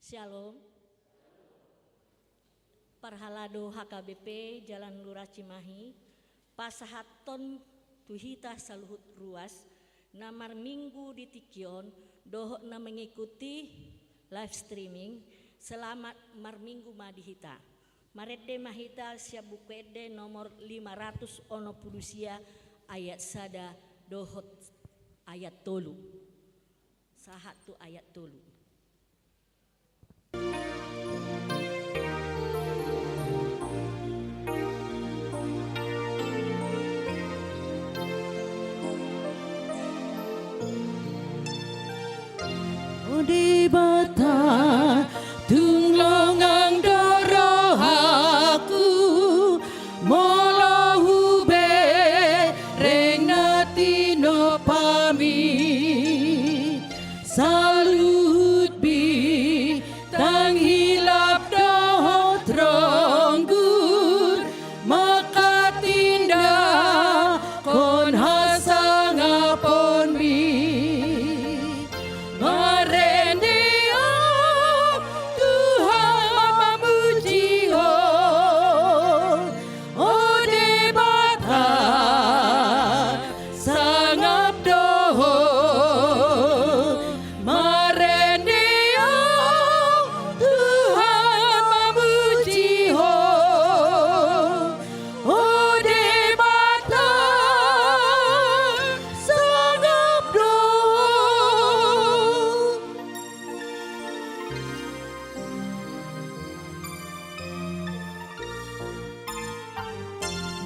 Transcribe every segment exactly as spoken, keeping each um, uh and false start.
Shalom. Parhalado H K B P Jalan Lurah Cimahi, pasahathon tu hita saluhut ruas na marminggu di tingki on dohot na mengikuti live streaming, selamat marminggu ma di hita. Marende ma hita sian Buku Ende nomor lima ratus onom pulu sia, ayat sada dohot ayat tolu. Sahat tu ayat tolu. O Debata, tung longang do rohangku, molo hubereng na tinopa mi. Saluhut bintang hilap dohot ronggur, mangkatindangkon hasangapon mi. Marende ahu Tuhan, mamuji Ho, o Debata, sangap do Ho. Marende ahu Tuhan, mamuji Ho, o Debata, sangap do Ho.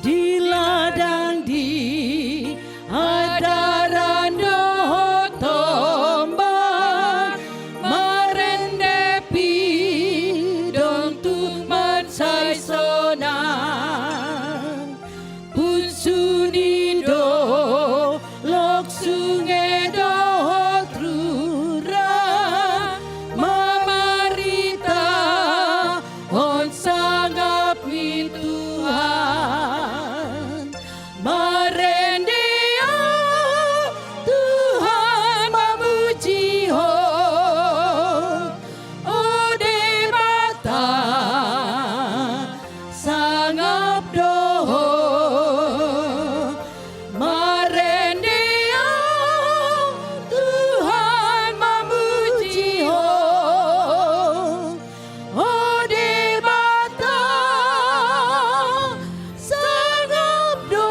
Di ladang, di adaran dohot tombang, marende pidong tung mansai sonang. Punsu ni dolok, sunge dohot rura, mamaritahon sangap ni Tuhan. Marende ahu Tuhan, mamuji Ho, o Debata, sangap do Ho. Marende ahu Tuhan, mamuji Ho, o Debata, sangap do Ho.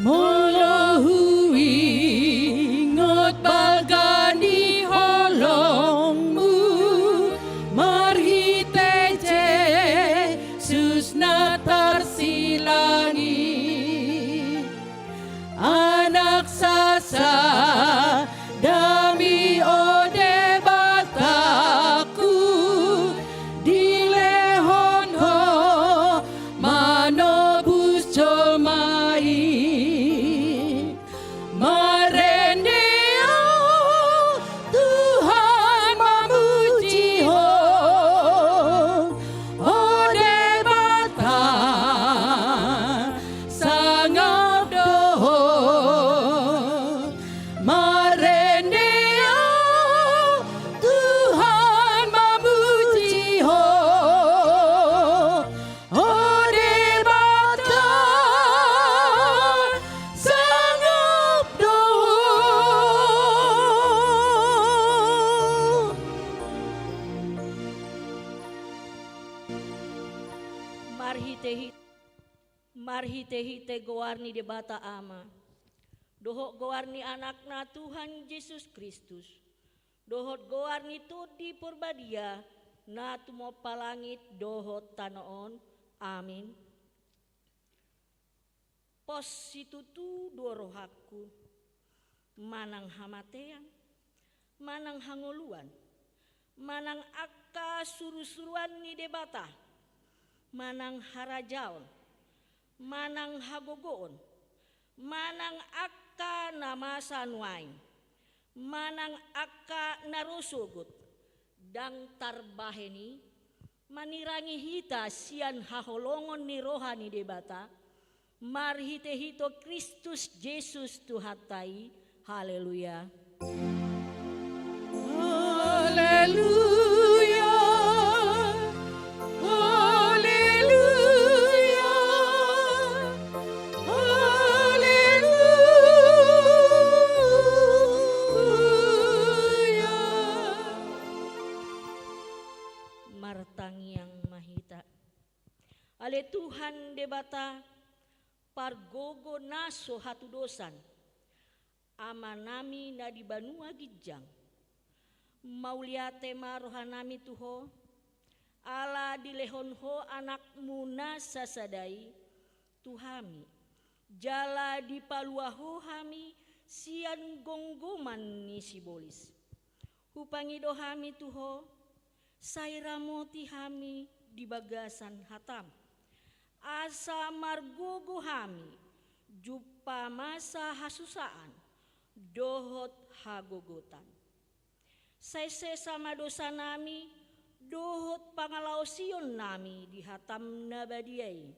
Molo huingot balga ni holongmu marhite Jesus na tarsilang i, anak sasada mi, o Debatangku, dilehon Ho manobus jolma i. Marende ahu Tuhan, mamuji Ho, o Debata, sangap do Ho. Marhite-hite, marhite-hite goar ni Debata Ama, dohot goar ni Anakna Tuhan Jesus Kristus, dohot goar ni Tondi Porbadia, na tumompa langit dohot tano on. Amin. Pos situtu do rohangku, manang hamatean, manang hangoluan, manang angka surusuruan ni Debata, manang harajaon, manang hagogoon, manang angka na masa nuaeng, manang angka na ro sogot, ndang tarbahen i, manirangi hita sian haholongon ni roha ni Debata, marhite-hite Kristus Jesus Tuhanta i. Haleluya. Haleluya. Haleluya. Haleluya. Martangiang ma hita. Ale Tuhan Debata, pargogo na so hatudosan, Amanami na di banua ginjang, mauliate ma rohanami tu Ho, ala dilehon Ho Anakmu na sasada i tu hami, jala dipalua Ho hami sian gomgoman ni sibolis. Hupangido hami tu Ho, sai ramoti hami di bagasan hataM, asa margogo hami jumpa masa hasusaan dohot hagogotan. Sai sesa ma dosanami dohot pangalaosionnami di hataM na badia i.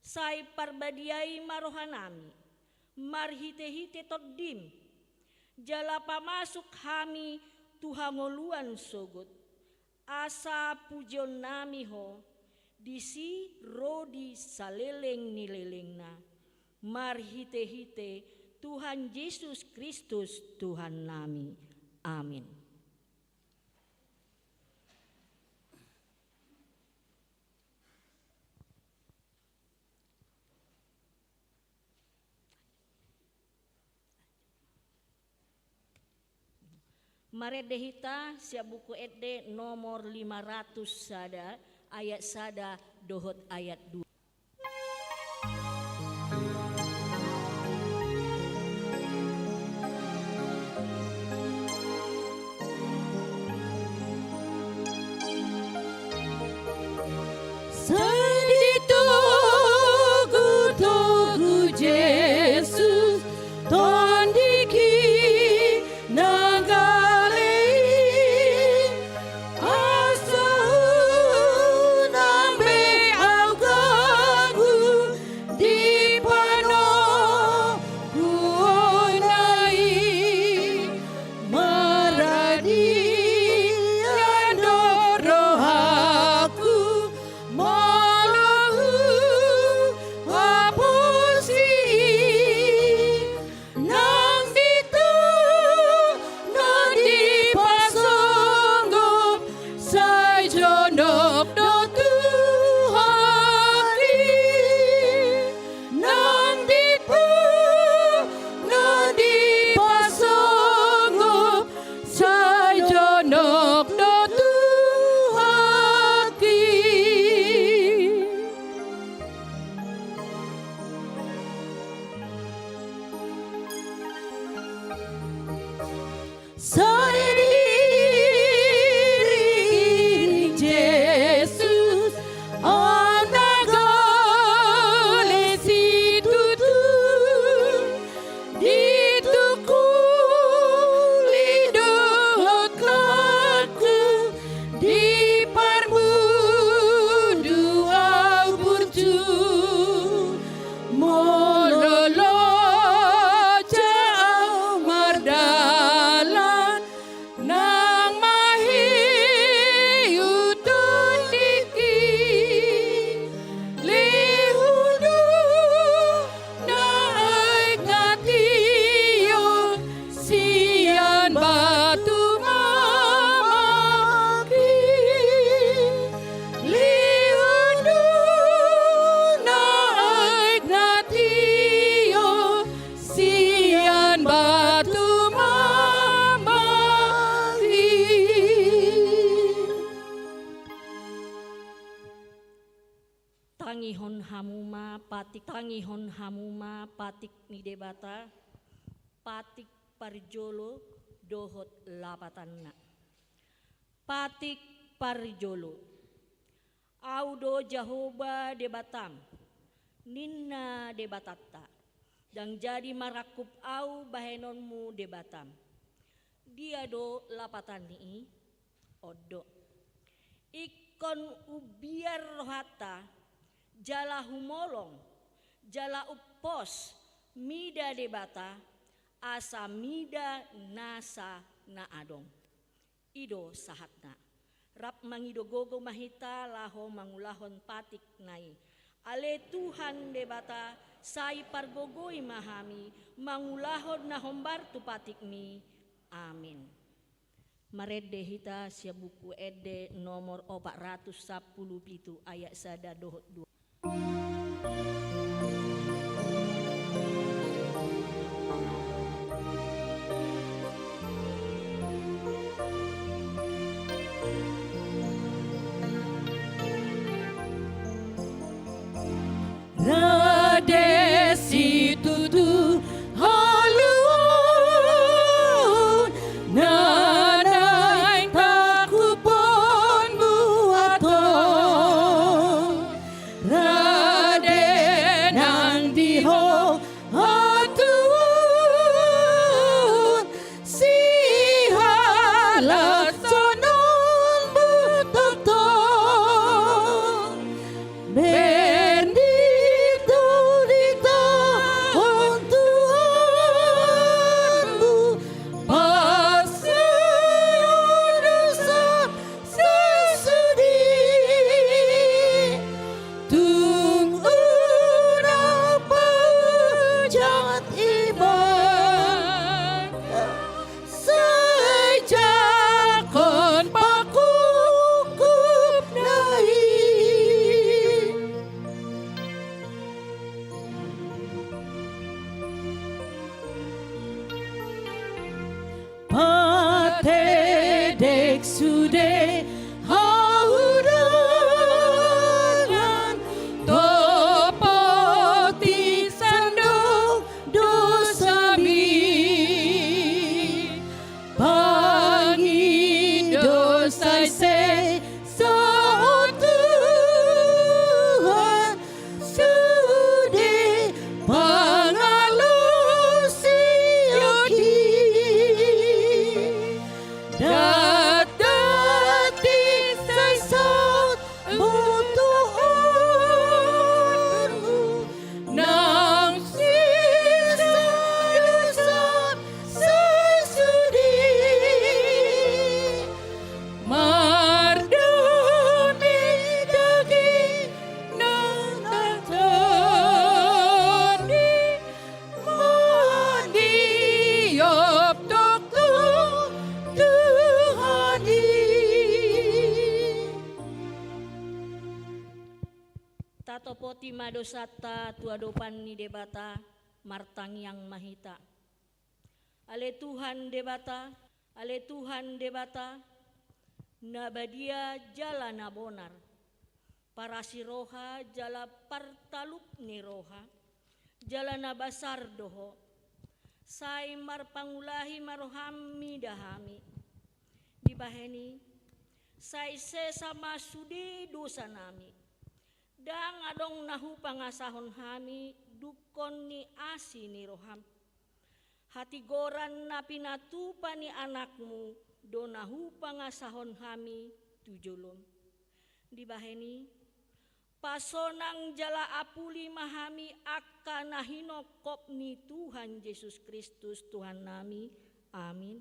Sai parbadiai ma rohanami marhite-hite TondiM, jala pamasuk hami tu hangoluan sogot, asa pujionnami Ho disi ro di saleleng ni lelengna, marhite-hite Tuhan Jesus Kristus Tuhannami. Amin. Marende hita sian Buku Ende nomor lima ratus sada, ayat sada dohot ayat dua. Sai ditogu-togu Jesus, Tondiku na gale i, asa unang be au Tangihon hamu ma patik, tangihon hamu ma patik ni Debata, patik parjolo dohot lapatanna. Patik parjolo. Ahu do Jahowa Debatam, ninna Debatanta, ndang jadi marangkup ahu bahenonmu Debatam. Dia do lapatan ni i? On do. Ingkon umbiar rohanta, jala humolong, jala umpos, mida Debata, asa mida nasa na adong. I do sahatna. Rap mangido gogo ma hita laho mangulahon patik na i. Ale Tuhan Debata, sai pargogoi ma hami, mangulahon na hombar tu patikmi. Amin. Marende hita sian Buku Ende nomor opat ratus sampulu pitu ayat sada dohot dua. Rade situtu haluan na naeng tangkuponmu aton. Rade nang di ho hatuan sihalashononmu tongtong. Bendito di tahun Tuhanmu, pasal dosa sasudi. Tung unang paunjak ibana, sai jangkon pangungkupna i. Patedek sude haudangan, topoti sandok dosami. Pangido sai sesa, o Tuhan, sude pangalaosion i. Datdati sai saut butuhonmu, nang sisa dosa sasudi. Mardongan daging nang tano i, mangiop tongtong Tuhan i. Tatopoti ma dosanta tu adopan ni Debata, martangiang ma hita. Ale Tuhan Debata, ale Tuhan Debata, na badia jala na bonar, parasi roha jala partalup ni roha, jala na basar do Ho. Sai marpangulahi ma roham mida hami. Dibahen i, sai sesa ma sude dosanami. Ndang adong na hupangasahon hami dungkon ni asi ni roham. Hatigoran na pinatupa ni Anakmu do na hupangasahon hami tu jolom. Dibahen i, pasonang jala apuli ma hami angka na hinongkop ni Tuhan Jesus Kristus Tuhannami. Amin.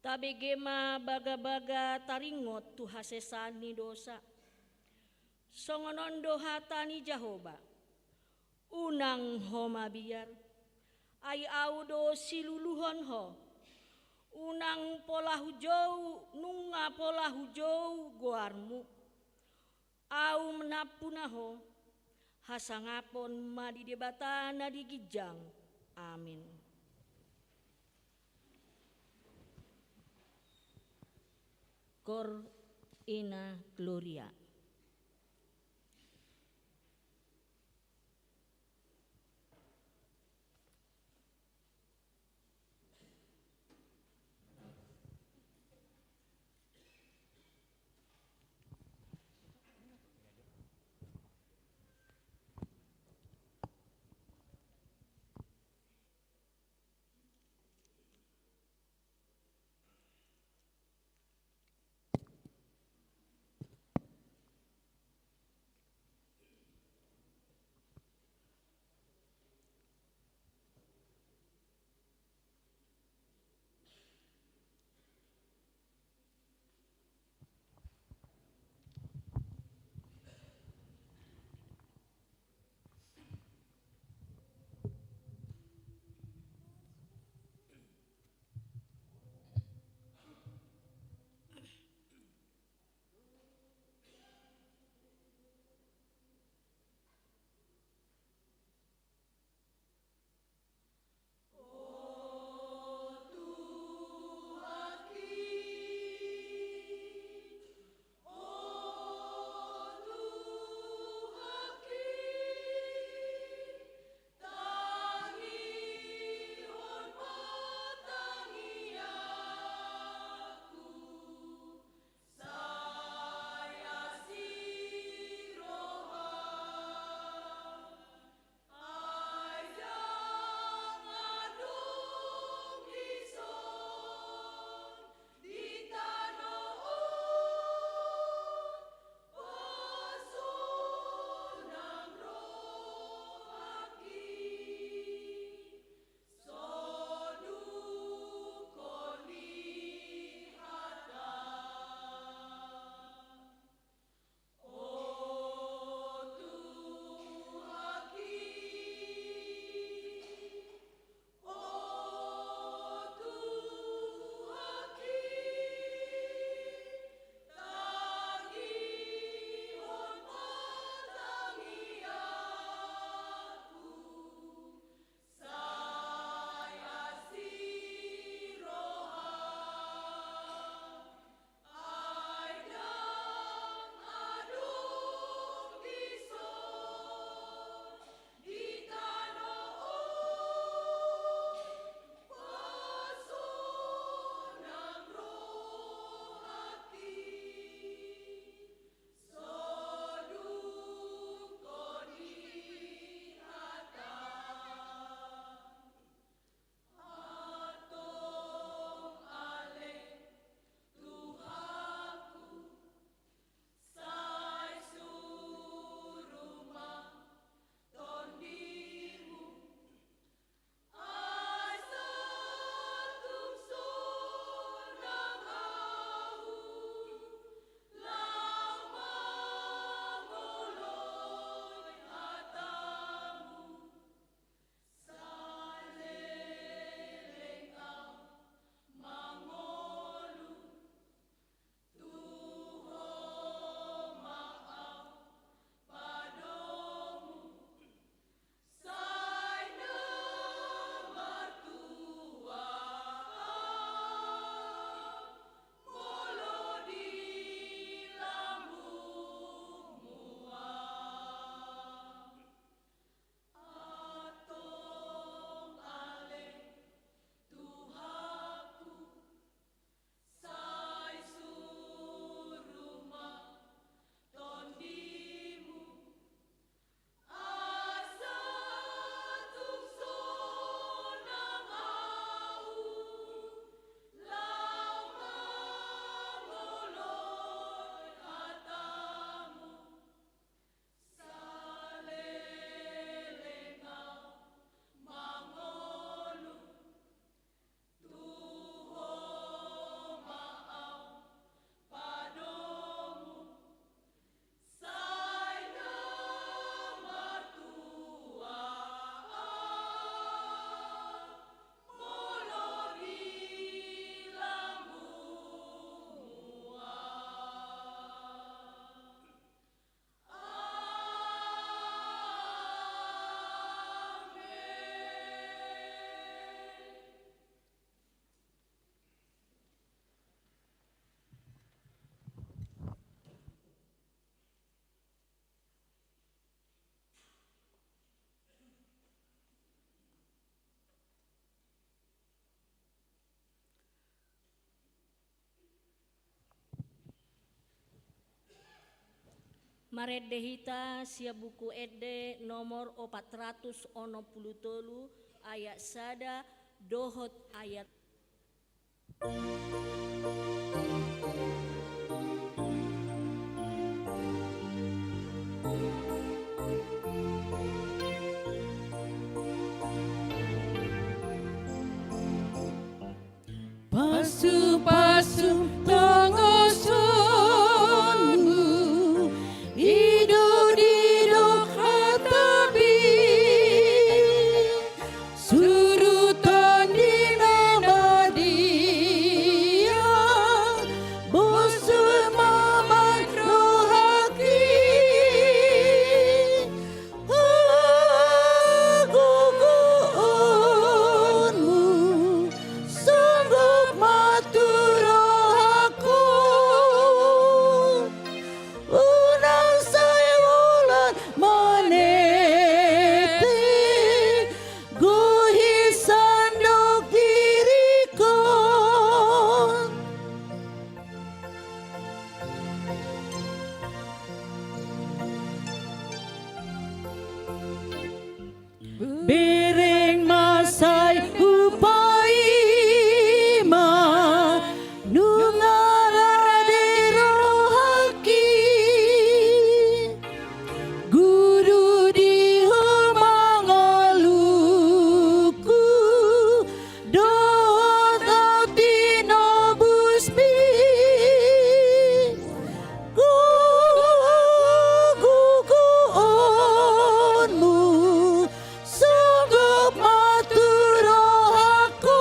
Tabege ma bagabaga taringot tu hasesaan ni dosa. Songon on do hata ni Jahowa: Unang ho mabiar, ai Ahu do siluluhon ho. Unang pola hujou, nunga pola hujou goarmu. Ahu manampuna ho. Hasangapon ma di Debata na di ginjang. Amin. Kor ina Gloria. Marende hita sian Buku Ende nomor opat ratus onom pulu tolu, ayat sada dohot ayat. Pasu-pasu tongosanmu, ido-ido hatabi, suruton di na badia, bosu ma mandohaki. Hagogoonmu sanggup ma tu rohangku. Unang sai holan manete, gohi sandok diringkon. Bereng ma sai hupaima, nunga rade rohangki. Gudu di ho ma ngolungku, dohot au tinobusmi. Hagogoonmu sanggup ma tu rohangku.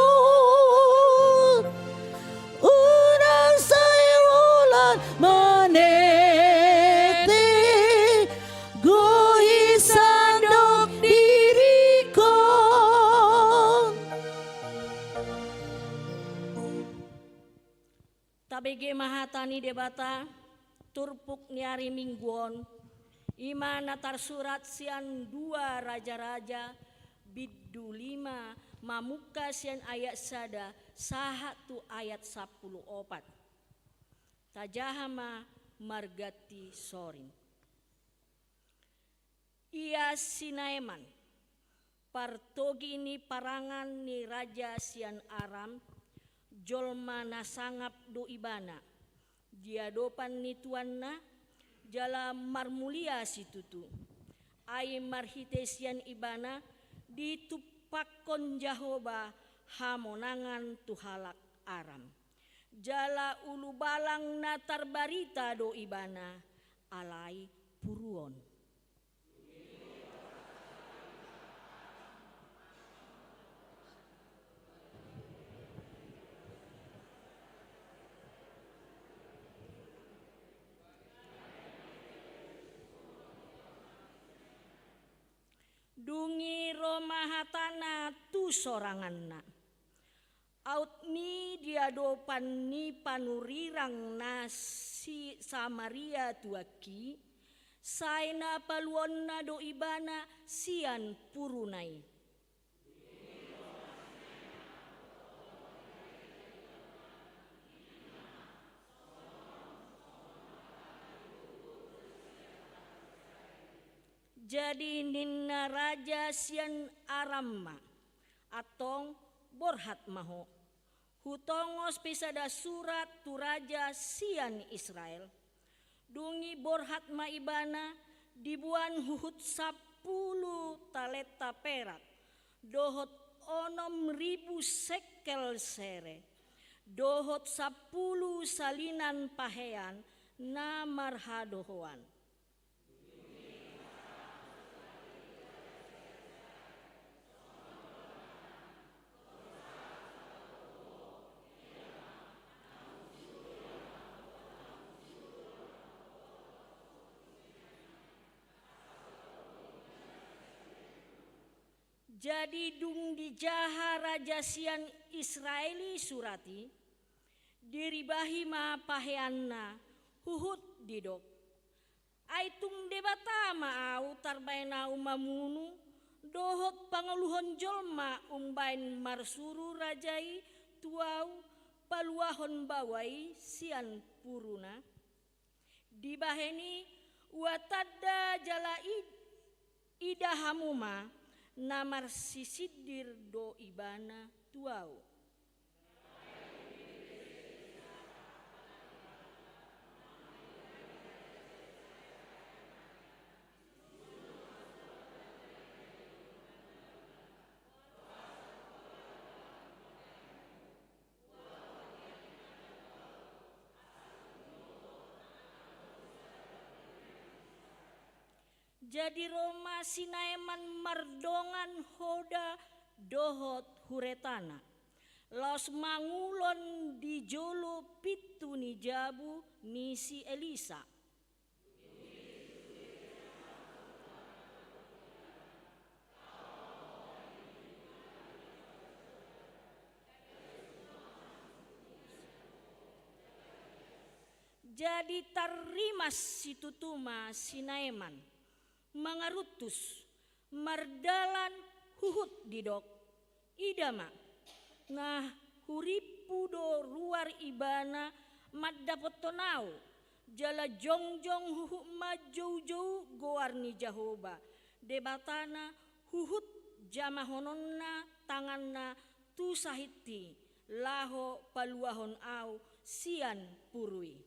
Unang sai holan manete, gohi sandok diringkon. Tabege ma hata ni Debata, turpuk ni ari Minggu on, i ma na tarsurat sian dua Raja-raja, bindu lima, mamungka sian ayat sada sahat tu ayat sampulu opat. Tajaha ma marganti soring. Ia si Naeman, partogi ni parangan ni raja sian Aram, jolma na sangap do ibana di adopan ni tuanna, jala marmulia situtu. Ai marhite sian ibana ditumpakkon Jahowa hamonangan tu halak Aram. Jala ulubalang na tarbarita do ibana, alai puruon. Dung i ro ma hatana tu soranganna. Aut ni di adopan ni panurirang na si Samaria tuangki, sai na paluaonna do ibana sian puruna i. Jadi ninna raja sian Aram ma, antong borhat ma ho. Hutongos pe sada surat tu raja sian Israel. Dung i borhat ma ibana, diboan huhut sampulu talenta perak, dohot onom ribu sekel sere, dohot sampulu salinan pahean na marhadohoan. Jadi dung dijaha raja sian Israel i surat i, diribahi ma paheanna, huhut didok: Ai tung Debata ma ahu tarbaen ahu mamunu, dohot pangoluhon jolma umbaen marsuru raja i tu ahu paluahon baoa i sian puruna? Dibahen i Ua tanda jala id-, ida hamu ma, na marsisindir do ibana tu ahu. Jadi ro ma si Naeman mardongan hoda dohot huretana, laos mangulon di jolo pintu ni jabu ni si Elisa. Jadi tarrimas situtu ma si Naeman, mangaruntus, mardalan huhut didok. Ida ma, na hurimpu do ruar ibana mandapothon ahu, jala jongjong huhut manjoujou goar ni Jahowa, Debatana, huhut jamahononna tanganna tu sahitni, laho paluahon ahu sian puru i.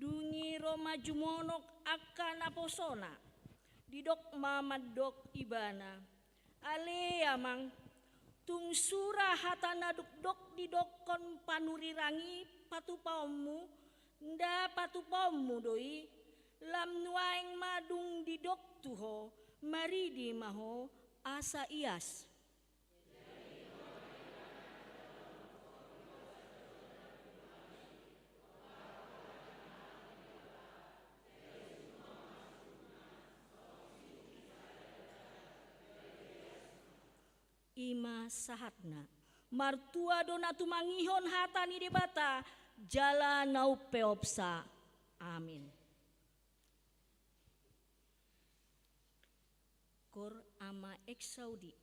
Dung i ro ma jumonok angka naposona, didok ma mandok ibana: Ale amang, tung sura hata na dokdok didokkon panurirang i patupaonmu, nda patupaonmu do i? Lam nuaeng ma dung didok tu ho, maridi ma ho asa ias. I ma sahatna. Martua do na tumangihon hata ni Debata, jala na umpeopsa. Amin. Cor ama exaudi.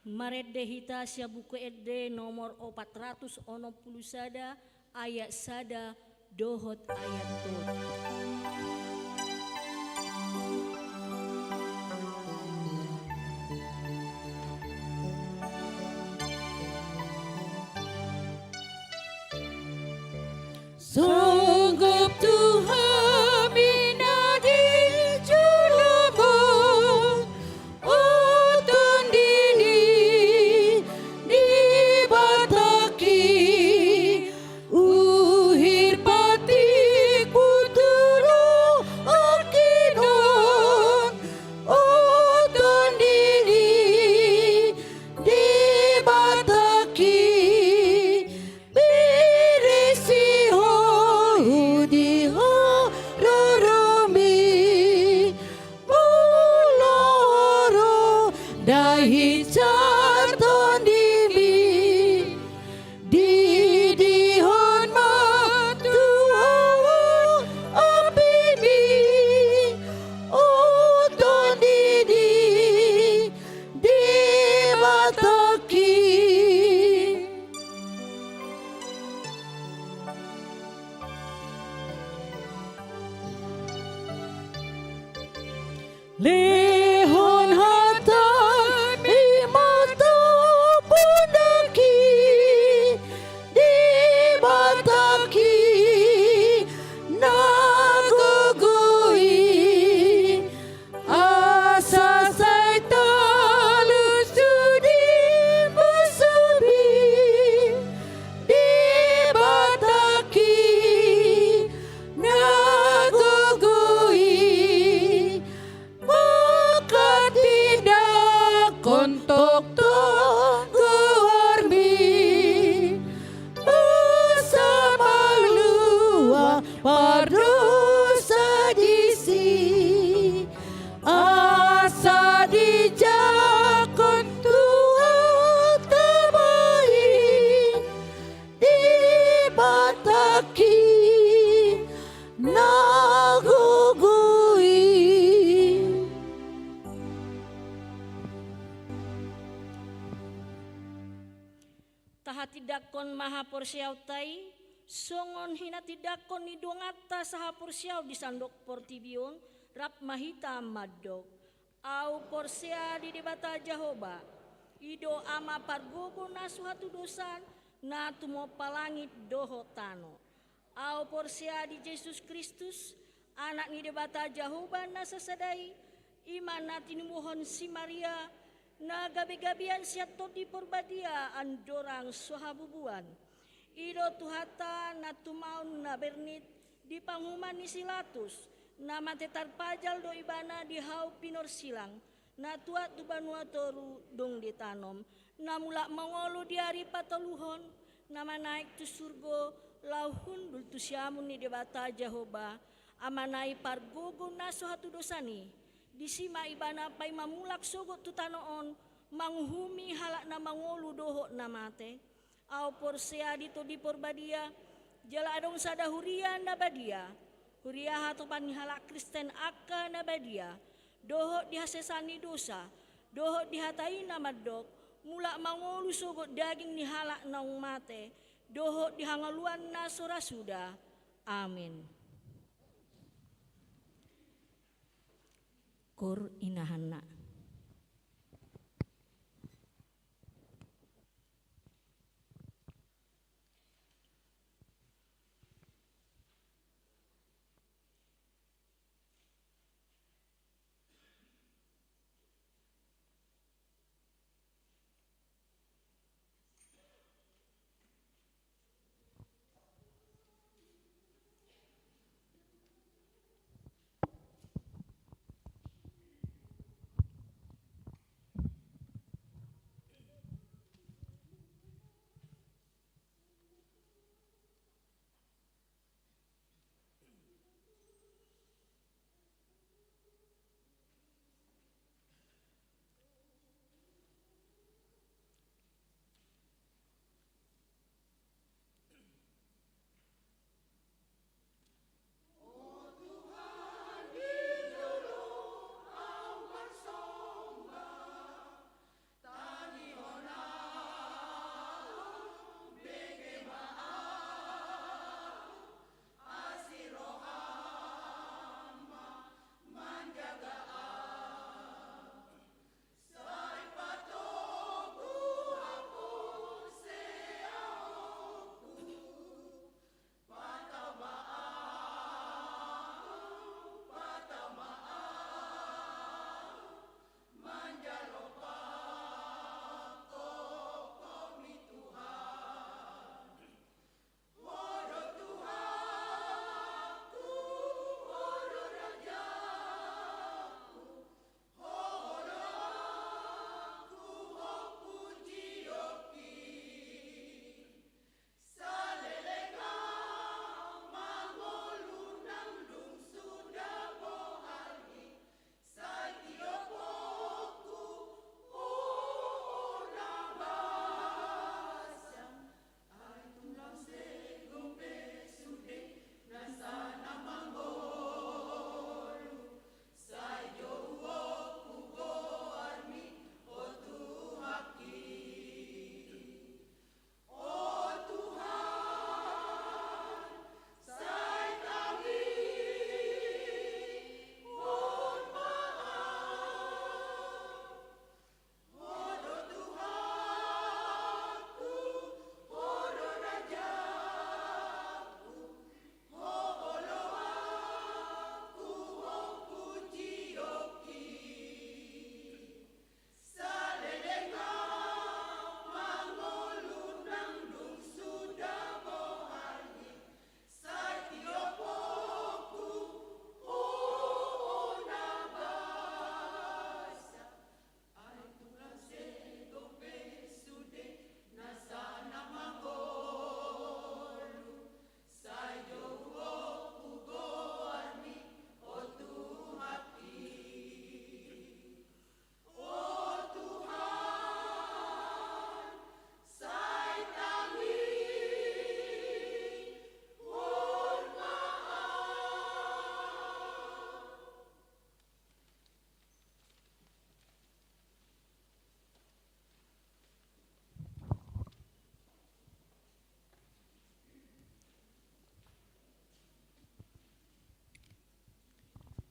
Marende hita sian Buku Ende nomor opat ratus onom pulu sada, ayat sada dohot ayat tolu. Sanggup tu hami na di joloan on, o Tondinim, dibatahon uhir patik, botul anggiat on, o Tondinim, dibatahon Birisi Ho di haroromi, molo ro dahahang Tondimi, didihon ma tu ahu apimi, o Tondinim, dibatahon. Lehon hataMi ma tu pondakki, dibatahon na gogo i, asa sai talusu di bagasan, dibatahon na gogo i, manghatindanghon tongtong goarMi, asa malua pardosa disi, asa dijangkon Tuhanta ma i, dibatahon na gogo i. Tahatindangkon ma haporseaonta i, songon hinatindangkon ni donganta sahaporseaon di sandok portibi on, rap ma hita mandok. Ahu porsea di Debata Jahowa, i do Ama pargogo na so hatudosan, na tumompa langit dohot tano. Ahu porsea di Jesus Kristus, Anak ni Debata Jahowa na sasada i, i ma na tinimuhon si Maria, na gabegabean sian Tondi Porbadia andorang so habubuan. I do Tuhanta na tumaon na bernit di panguhuman ni si Pilatus, na mate tarpajal do Ibana di hau pinorsilang, na tuat tu banua toru dung ditanom, na mulak mangolu di ari patoluhon, na manaek tu surgo, laho hundul tu siamun ni Debata Jahowa, Amana i pargogo na so hatudosan i. Disi ma Ibana paima mulak sogot tu tano on, manguhumi halak na mangolu dohot na mate. Ahu porsea di Tondi Porbadia, jala adong sada huria na badia, huria hatopan ni halak Kristen angka na badia, dohot di hasesaan ni dosa, dohot di hata i na mandok, mulak mangolu sogot daging ni halak naung mate, dohot di hangoluan na so ra suda. Amin. Koor inahanna.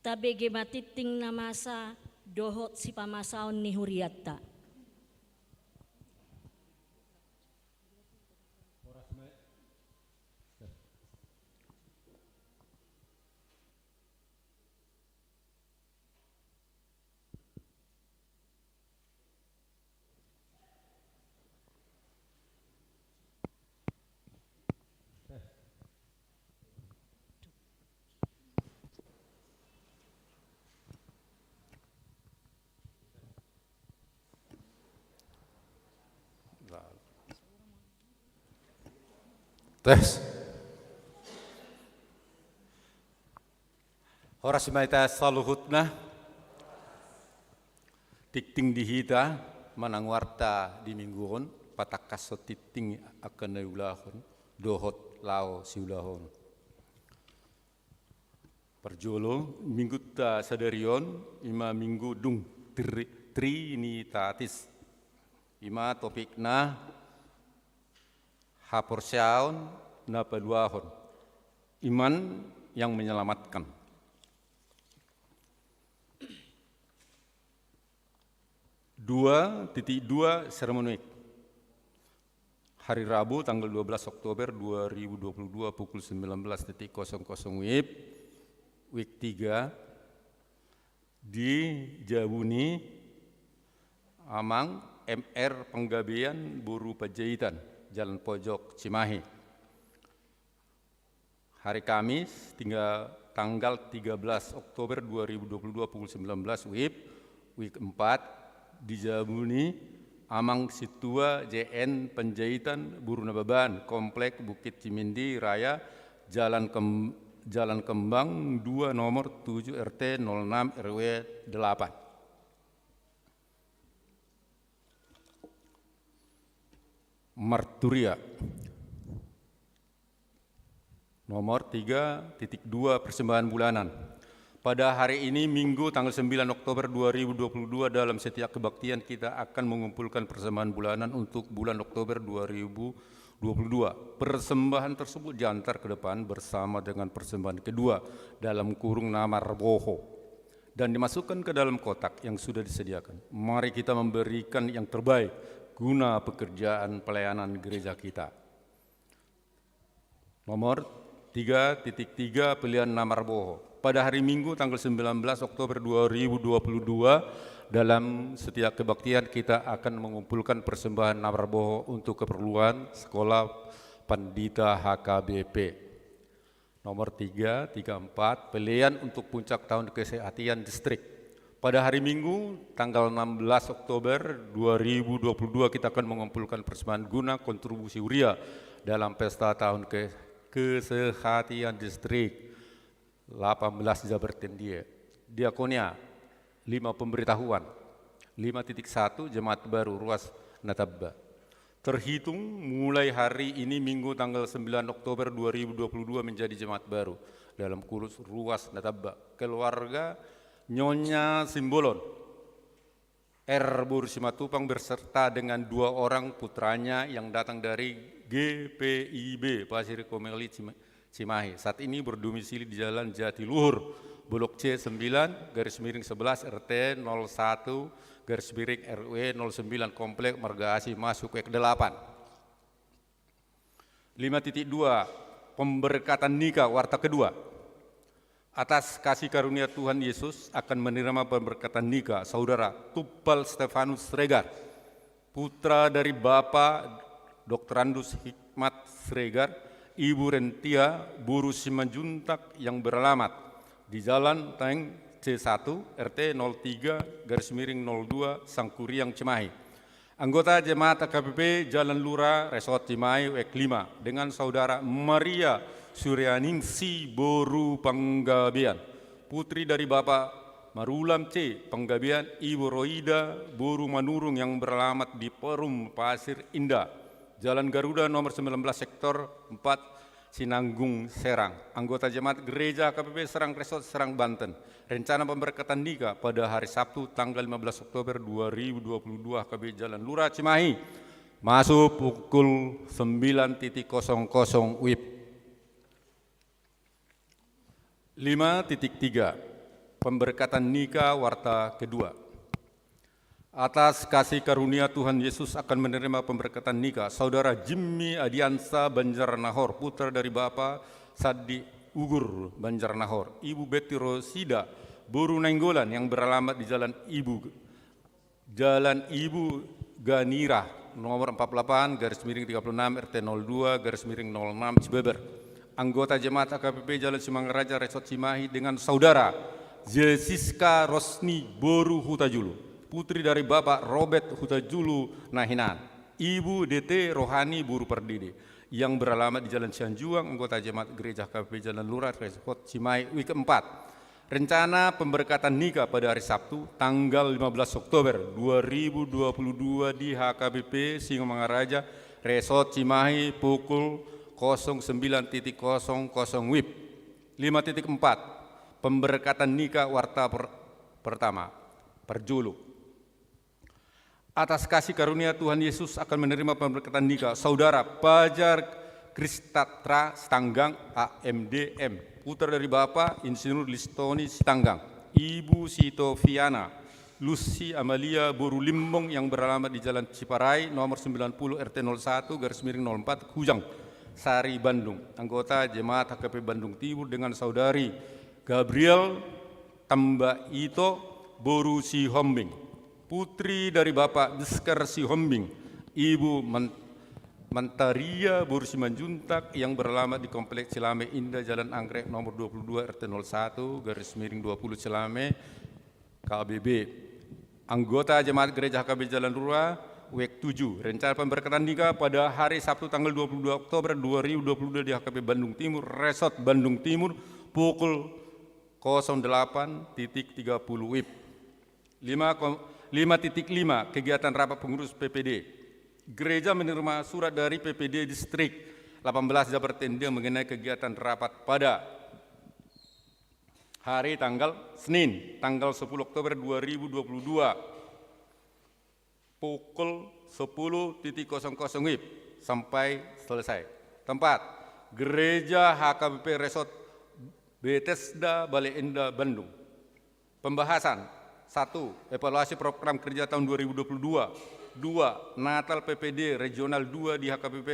Tabege ma tingting na masa dohot sipamasaon ni hurianta. Tes. Horas ma hita saluhutna. Tingting di hita manang warta di minggu on, patangkashon tingting angka na niulahon dohot laho siulahon. Parjolo, minggunta sadari on ima minggu dung Tri-, Trinitatis. Ima topikna haporseaon na paluahon, iman yang menyelamatkan. Dua titik dua, Sermon WIB. Hari Rabu, tanggal dua belas Oktober dua ribu dua puluh dua, pukul sembilan belas titik kosong kosong WIB, WIB tiga, di jabu ni Amang M R Panggabean boru Panjaitan, Jalan Pojok, Cimahi. Hari Kamis, tinggal tanggal tiga belas Oktober dua ribu dua puluh dua, pukul sembilan belas WIB, WIB empat, di jabu ni Amang Sintua J N Panjaitan boru Nababan, Komplek Bukit Cimindi Raya, Jalan Kem-, Jalan Kembang dua, nomor tujuh, R T nol enam, R W delapan. Marturia. Nomor tiga titik dua, persembahan bulanan. Pada hari ini, Minggu, tanggal sembilan Oktober dua ribu dua puluh dua, dalam setiap kebaktian kita akan mengumpulkan persembahan bulanan untuk bulan Oktober dua ribu dua puluh dua. Persembahan tersebut diantar ke depan bersama dengan persembahan kedua, dalam kurung na marboho, dan dimasukkan ke dalam kotak yang sudah disediakan. Mari kita memberikan yang terbaik guna pekerjaan pelayanan gereja kita. Nomor tiga titik tiga, pelean na marboho. Pada hari Minggu, tanggal sembilan belas Oktober dua ribu dua puluh dua, dalam setiap kebaktian kita akan mengumpulkan persembahan na marboho untuk keperluan Sekolah Pandita H K B P. Nomor tiga tiga empat, pelean untuk puncak tahun kesehatian distrik. Pada hari Minggu, tanggal enam belas Oktober dua ribu dua puluh dua, kita akan mengumpulkan persembahan guna kontribusi huria dalam pesta tahun ke-, kesehatian distrik. Delapan belas Jabar Tendia. Diakonia, lima pemberitahuan. Lima titik satu, jemaat baru, ruas na tamba. Terhitung mulai hari ini, Minggu, tanggal sembilan Oktober dua ribu dua puluh dua, menjadi jemaat baru, dalam kurung ruas na tamba. Keluarga Nyonya Simbolon, R boru Simatupang, berserta dengan dua orang putranya yang datang dari G P I B Pasir Komeli Cima-, Cimahi. Saat ini berdomisili di Jalan Jatiluhur, Blok C sembilan, garis miring sebelas, R T nol satu, garis miring R W nol sembilan, Komplek Marga Asih, masuk WIB delapan. Lima titik dua, pemberkatan nikah, warta kedua. Atas kasih karunia Tuhan Yesus akan menerima pemberkatan nikah Saudara Tumpal Stefanus Siregar, putra dari Bapak Doktorandus Hikmat Siregar, Ibu Rentia boru Simanjuntak, yang beralamat di Jalan Tank C satu, R T nol tiga, garis miring nol dua, Sangkuriang, Cimahi. Anggota jemaat H K B P Jalan Lura, Resort Cimahi, WIB lima, dengan Saudara Maria Suryaningsih boru Panggabean, putri dari Bapak Marulam C Panggabean, Ibu Roida boru Manurung, yang beralamat di Perum, Pasir Indah, Jalan Garuda nomor sembilan belas, sektor empat, Sinanggung, Serang. Anggota jemaat gereja H K B P Serang Resort, Serang, Banten. Rencana pemberkatan nikah pada hari Sabtu, tanggal lima belas Oktober dua ribu dua puluh dua, H K B Jalan Lura, Cimahi. Masuk pukul sembilan titik kosong kosong WIB. Lima titik tiga. Pemberkatan nikah warta kedua. Atas kasih karunia Tuhan Yesus akan menerima pemberkatan nikah Saudara Jimmy Adiansa Banjarnahor, putra dari Bapa Sandi Ugur Banjarnahor, Ibu Betty Rosida boru Nainggolan yang beralamat di Jalan Ibu Jalan Ibu Ganira, nomor empat puluh delapan, garis miring tiga puluh enam, R T nol dua, garis miring nol enam, Cibeber. Anggota Jemaat H K B P Jalan Simanggaraja, Resort Cimahi, dengan Saudara Jessiska Rosni boru Hutajulu, putri dari Bapak Robert Hutajulu Nahinan, Ibu D T Rohani boru Pardede, yang beralamat di Jalan Sianjuang, anggota Jemaat Gereja H K B P Jalan Lurah, Resort Cimahi, Wik empat. Rencana pemberkatan nikah pada hari Sabtu, tanggal lima belas Oktober dua ribu dua puluh dua di H K B P Singamangaraja, Resort Cimahi, pukul kosong sembilan titik kosong kosong W I B. Lima titik empat, pemberkatan nikah warta per-, pertama, parjolo. Atas kasih karunia Tuhan Yesus akan menerima pemberkatan nikah Saudara Pajar Kristatra Sitanggang, A M D M, putra dari Bapa Insinyur Listoni Sitanggang, Ibu Sitoviana Lucy Amalia boru Limbong yang beralamat di Jalan Ciparai, nomor sembilan puluh, R T nol satu, garis miring nol empat, Hujang Sari, Bandung. Anggota Jemaat H K P Bandung Timur dengan Saudari Gabriel Tambaito boru Sihombing, putri dari Bapak Biskar Sihombing, Ibu Man-, Mantaria boru Simanjuntak yang beralamat di Komplek Cilame Indah, Jalan Anggrek, nomor dua puluh dua, R T nol satu, garis miring dua puluh, Cilame, K B B. Anggota Jemaat Gereja H K B Jalan Lurah, Wek tujuh. Rencana pemberkatan nikah pada hari Sabtu tanggal dua puluh dua Oktober dua ribu dua puluh dua di H K B Bandung Timur, Resort Bandung Timur, pukul kosong delapan titik tiga puluh W I B. Lima ko-, lima titik lima, kegiatan rapat pengurus P P D. Gereja menerima surat dari P P D Distrik delapan belas Jabar Tende mengenai kegiatan rapat pada hari tanggal Senin, tanggal sepuluh Oktober dua ribu dua puluh dua, pukul sepuluh titik kosong kosong W I B sampai selesai. Tempat, Gereja H K B P Resort Bethesda Bale Endah, Bandung. Pembahasan, satu, evaluasi program kerja tahun dua ribu dua puluh dua. Dua, Natal P P D Regional dua di H K B P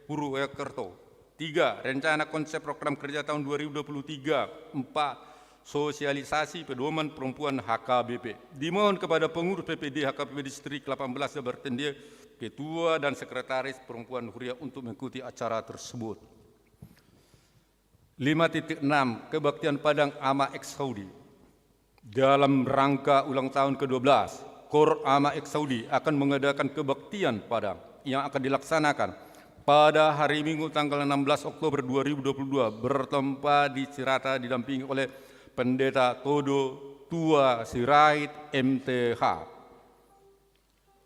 Purwokerto. Tiga, rencana konsep program kerja tahun dua ribu dua puluh tiga. Empat, sosialisasi pedoman perempuan H K B P. Dimohon kepada pengurus P P D H K B P Distrik delapan belas Jabar Tende, ketua dan sekretaris perempuan Huria untuk mengikuti acara tersebut. Lima titik enam, kebaktian Padang Ama Exaudi. Dalam rangka ulang tahun kedua belas, Kor Ama Exaudi akan mengadakan kebaktian Padang yang akan dilaksanakan pada hari Minggu tanggal enam belas Oktober dua ribu dua puluh dua, bertempat di Cirata, didampingi oleh Pendeta Todo Tua Sirait, M T H.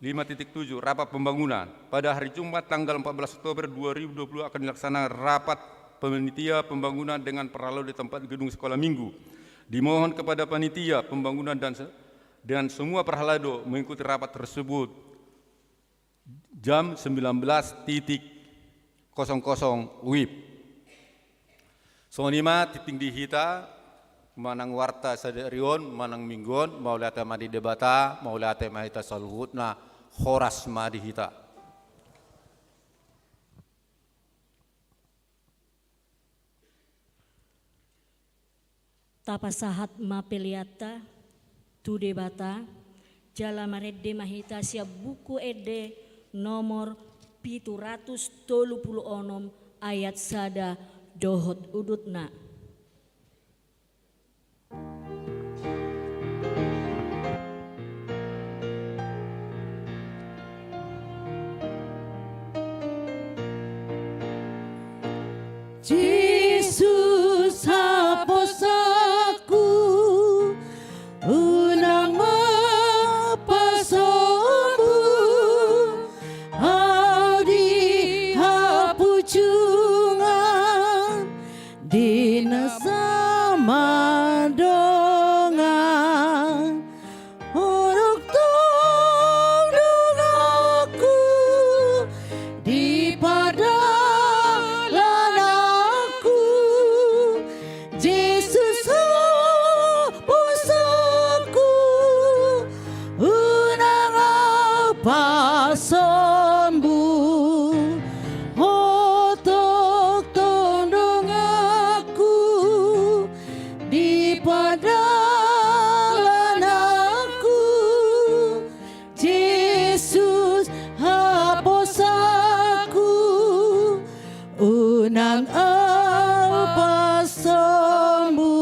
Lima titik tujuh, rapat pembangunan. Pada hari Jumat tanggal empat belas Oktober dua ribu dua puluh akan dilaksanakan rapat panitia pembangunan dengan parhalado di tempat gedung sekolah minggu. Dimohon kepada panitia pembangunan dan se-, dan semua parhalado mengikuti rapat tersebut jam sembilan belas titik kosong kosong W I B. Songon i ma tintin di hita manang warta sadari on, manang minggu on. Mauliate ma di Debata, mauliate ma hita saluhutna, horas ma di hita. Tapasahat ma peleanta tu Debata, jala marende ma hita sian Buku Ende nomor pitu ratus tolu pulu onom, ayat sada dohot udutna. Jesus haposanku, unang ma pasombun au di hapujungan, di Di pardalanan ku, Jesus haposanku, unang ahu pasombu.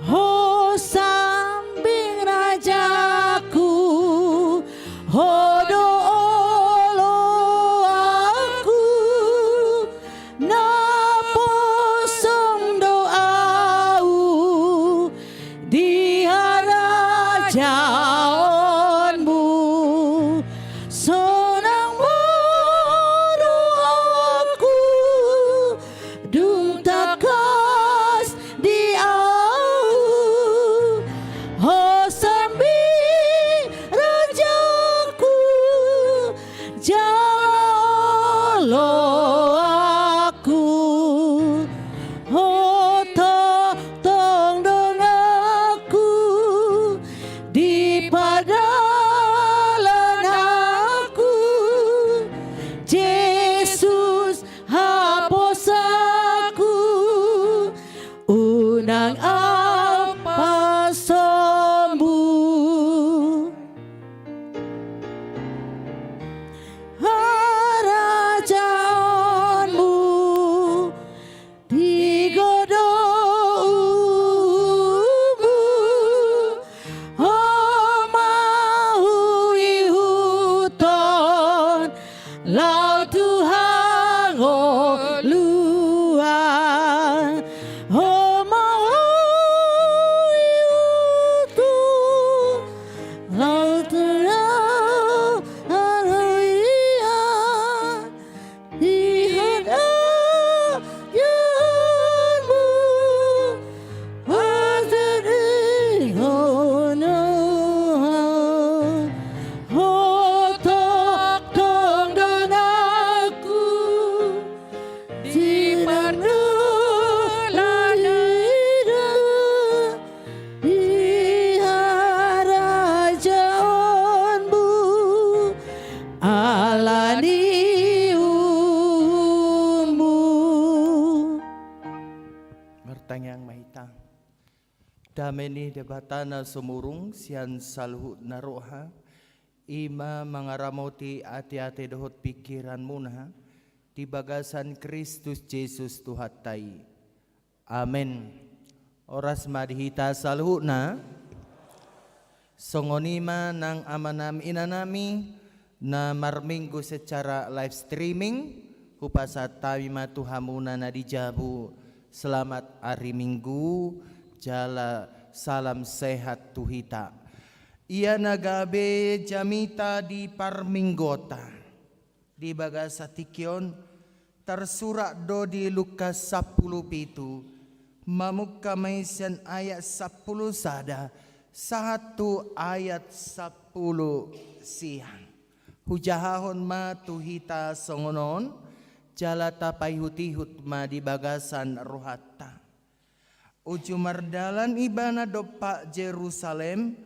Ho sambing rajaku, ho do oloanku, naposom do ahu di harajaonmu. Sonang ma rohangku, dung tangkas di ahu, ho sambing rajaku, jala oloanku, ho tongtong donganku, di pardalanan ku, Jesus haposanku, unang ahu pasombu. Harajaonmu, di godang ummu, ho ma huihuthon laho tu hangoluan, ho ma huihuthon laho tu harajaonmu. Di harajaonmu, hadirihon ahu, ho tongtong donganku, di pardalanan, di harajaonmu, ala ni uhummu. Martangiang ma hita. Dame ni Debata na sumurung sian saluhutna roha, i ma mangaramoti ateate dohot pingkiranmuna di bagasan Kristus Jesus Tuhanta i. Amen. Horas ma di hita saluhutna. Songon i ma nang amanami inanami na marminggu secara live streaming, hupasahat hami ma tu hamuna na di jabu, selamat ari Minggu, jala salam sehat tu hita. Ia na gabe jamita di parmingguonta. Di bagasan tingki on, tarsurat do di Lukas sampulu pitu, mamungka ma i sian ayat sampulu sada, sahat tu ayat sampulu sia. Hujahahon ma tu hita songon on, jala tapaihutihut ma di bagasan rohanta. Uju mardalan ibana dompak Jerusalem,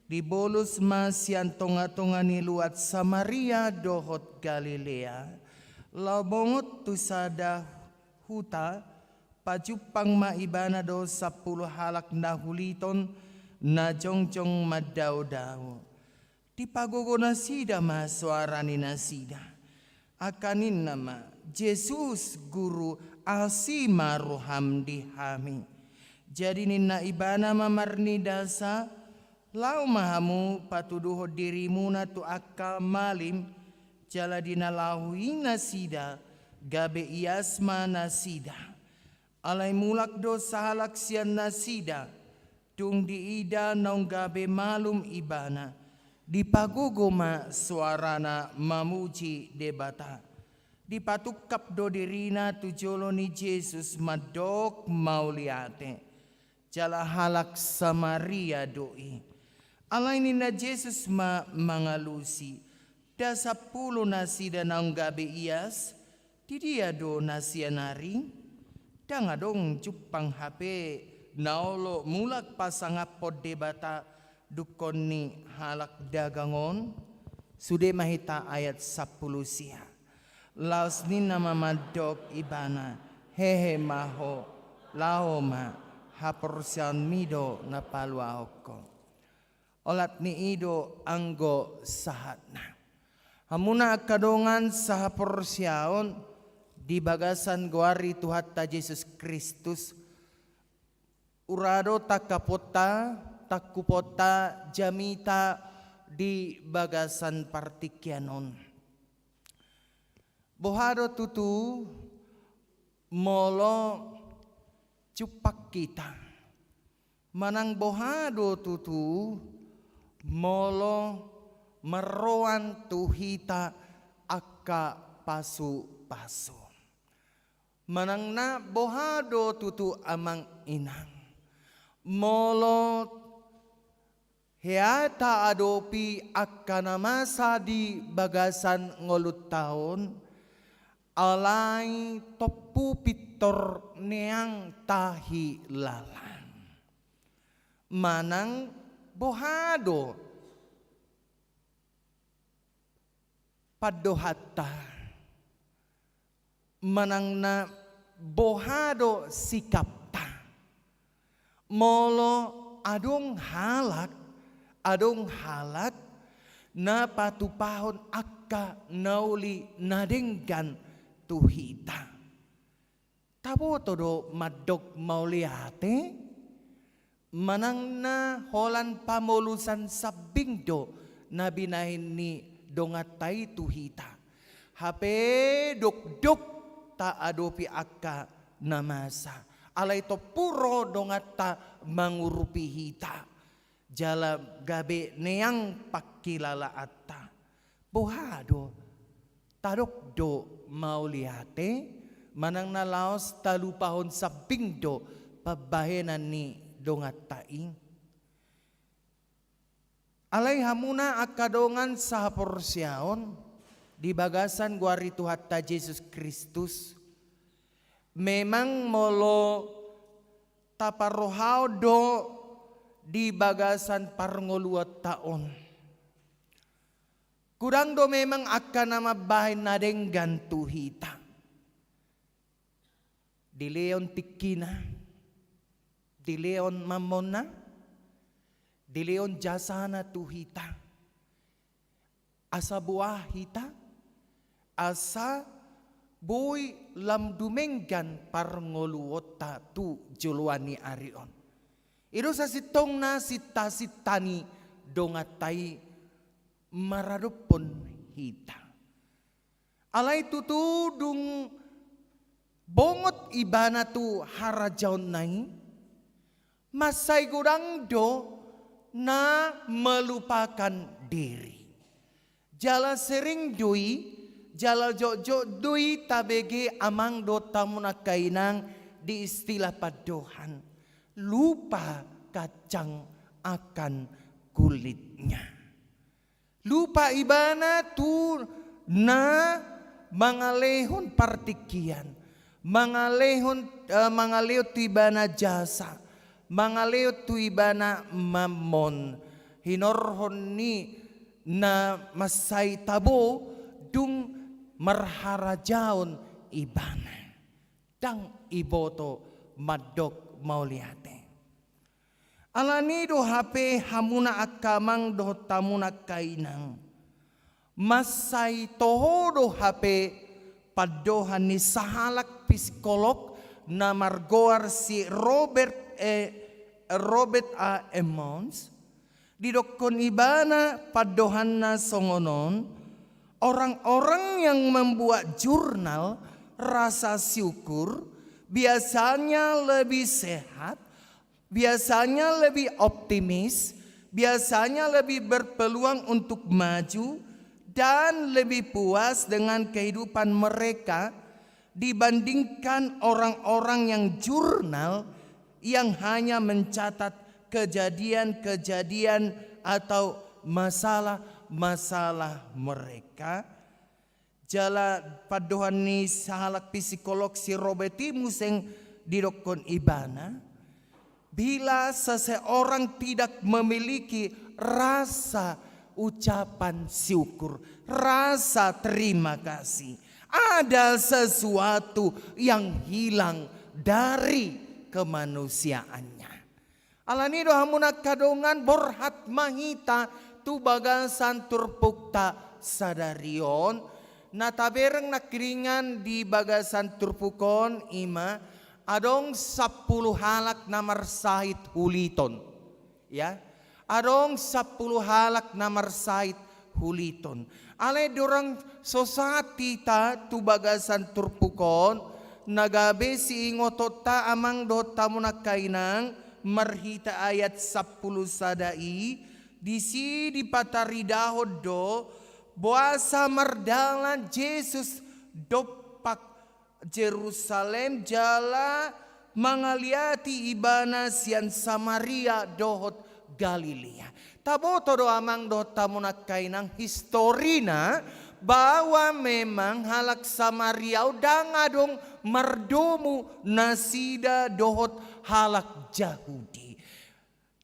dibolus ma sian tongatonga ni luat Samaria dohot Galilea, laho bongot tu sada huta, pajumpang ma ibana do sampulu halak na huliton, na jongjong mandaodao. Dipagogo nasida ma soara ni nasida. Angka ninna ma, "Jesus, Guru, asi ma roham di hami." Jadi ninna ibana ma marnidasa, "Laho ma hamu patuduhon dirimuna tu angka malim." Jala di na laho i nasida, gabe ias ma nasida. Alai mulak do sahalak sian nasida, dung diida naung gabe malum ibana, dipagogo ma soarana mamuji Debata. Dipatungkap do dirina tu jolo ni Jesus mandok mauliate. Jala halak Samaria do i. Alai ninna Jesus ma mangalusi, "Nda sampulu nasida naung gabe ias? Didia do nasida nari? Ndang adong jumpang hape na olo mulak pasangaphon Debata dungkon ni halak dagang on?" Sude ma hita ayat sampulu sia. Laos ninna ma mandok ibana, hehe ma ho, laho ma, haporseaonmi do na paluahon ho. Olat ni i do anggo sahatna. Hamuna angka dongan sahaporseaon di bagasan goar ni Tuhanta Jesus Kristus, ura do tangkaponta, tangkuponta, jamita di bagasan partingkian on. Boha do tutu molo jumpang hita? Manang boha do tutu molo marroan tu hita angka pasupasu? Manang na boha do tutu amang inang, molo hea taadopi angka na masa di bagasan ngolunta on, alai tompu pintor neang tahilalang. Manang boha do pandohanta, manang na boha do sikapta, molo adong halak, adong halak na patupahon angka na uli na denggan tu hita? Taboto do mandok mauliate? Manang na holan pamolusan sambing do na binahen ni donganta i tu hita? Hape dokdok taadopi angka na masa, alai tompu ro donganta mangurupi hita jala gabe neang pangkilalaanta. Boha do? Tadok do mauliate, manang na laos talupahon sambing do pambahenan ni donganta i? Alai hamuna angka dongan sahaporseaon di bagasan goar ni Tuhanta Jesus Kristus, memang molo taparrohaon do di bagasan parngoluonta on, godang do memang angka na mambahen na denggan tu hita. Dilehon tingkina, dilehon mammonna, dilehon jasana tu hita. Asa boa hita, asa boi lam dumenggan parngoluonta tu joloan ni ari on. I do sasintongna sintasinta ni donganta i maradophon hita. Alai tutu dung bongot ibana tu harajaonna i, mansai godang do na melupakan diri. Jala sering do i, jala jotjot do i tabege amang dohot hamu angka inang di istilah pandohan, lupa kacang akan kulitnya. Lupa ibana tu na mangalehon partingkian, mangalehon, eh, mangalehon tu ibana jasa, mangalehon tu ibana mammon, hinorhon ni na mansai tabo dung marharajaon ibana. Ndang iboto mandok mauliate. Alani do hape hamuna angka amang dohot hamuna angka inang, mansai toho do hape pandohan ni sahalak psikolog na margoar si Robert, eh, Robert A. Emmons. Didokkon ibana pandohanna songon on, orang-orang yang membuat jurnal rasa syukur biasanya lebih sehat, biasanya lebih optimis, biasanya lebih berpeluang untuk maju, dan lebih puas dengan kehidupan mereka dibandingkan orang-orang yang jurnal yang hanya mencatat kejadian-kejadian atau masalah-masalah mereka. Jala pandohan ni sahalak psikolog si Robert i muse didokkon ibana, bila seseorang tidak memiliki rasa Ucapan syukur, rasa terima kasih. Ada sesuatu yang hilang dari kemanusiaannya. Alani do hamu na angka dongan, borhat ma hita tu bagasan turpukta sadari on. Na tabereng nangkiningan di bagasan turpuk on, ima adong sampulu halak na marsahit huliton. Ya, adong sampulu halak na marsahit huliton. Alai dorang so sahat hita tu bagasan turpuk on, na gabe siingotonta amang dohot hamu na angka inang, marhite ayat sampulu sada i, disi dipataridahon do, boasa mardalan Jesus dompak Jerusalem jala mangaliati ibana sian Samaria dohot Galilea. Taboto do amang dohot hamu na angka inang, historina, bahwa memang halak Samaria on ndang adong mardomu nasida dohot halak Jahudi.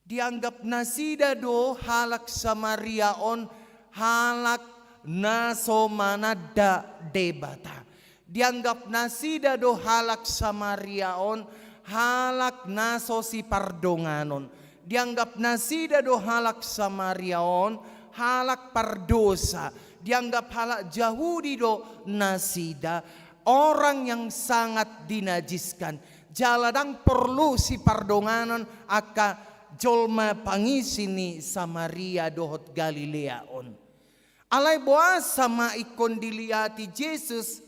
Dianggap nasida do halak Samaria on halak na so mananda Debata. Dianggap nasida do halak Samaria on halak na so sipardonganon. Dianggap nasida do halak Samaria on halak pardosa. Dianggap halak Jahudi do nasida, orang yang sangat dinajiskan. Jala ndang porlu sipardonganon angka jolma pangisi ni Samaria dohot Galilea on. Alai boasa ma ingkon diliati Jesus,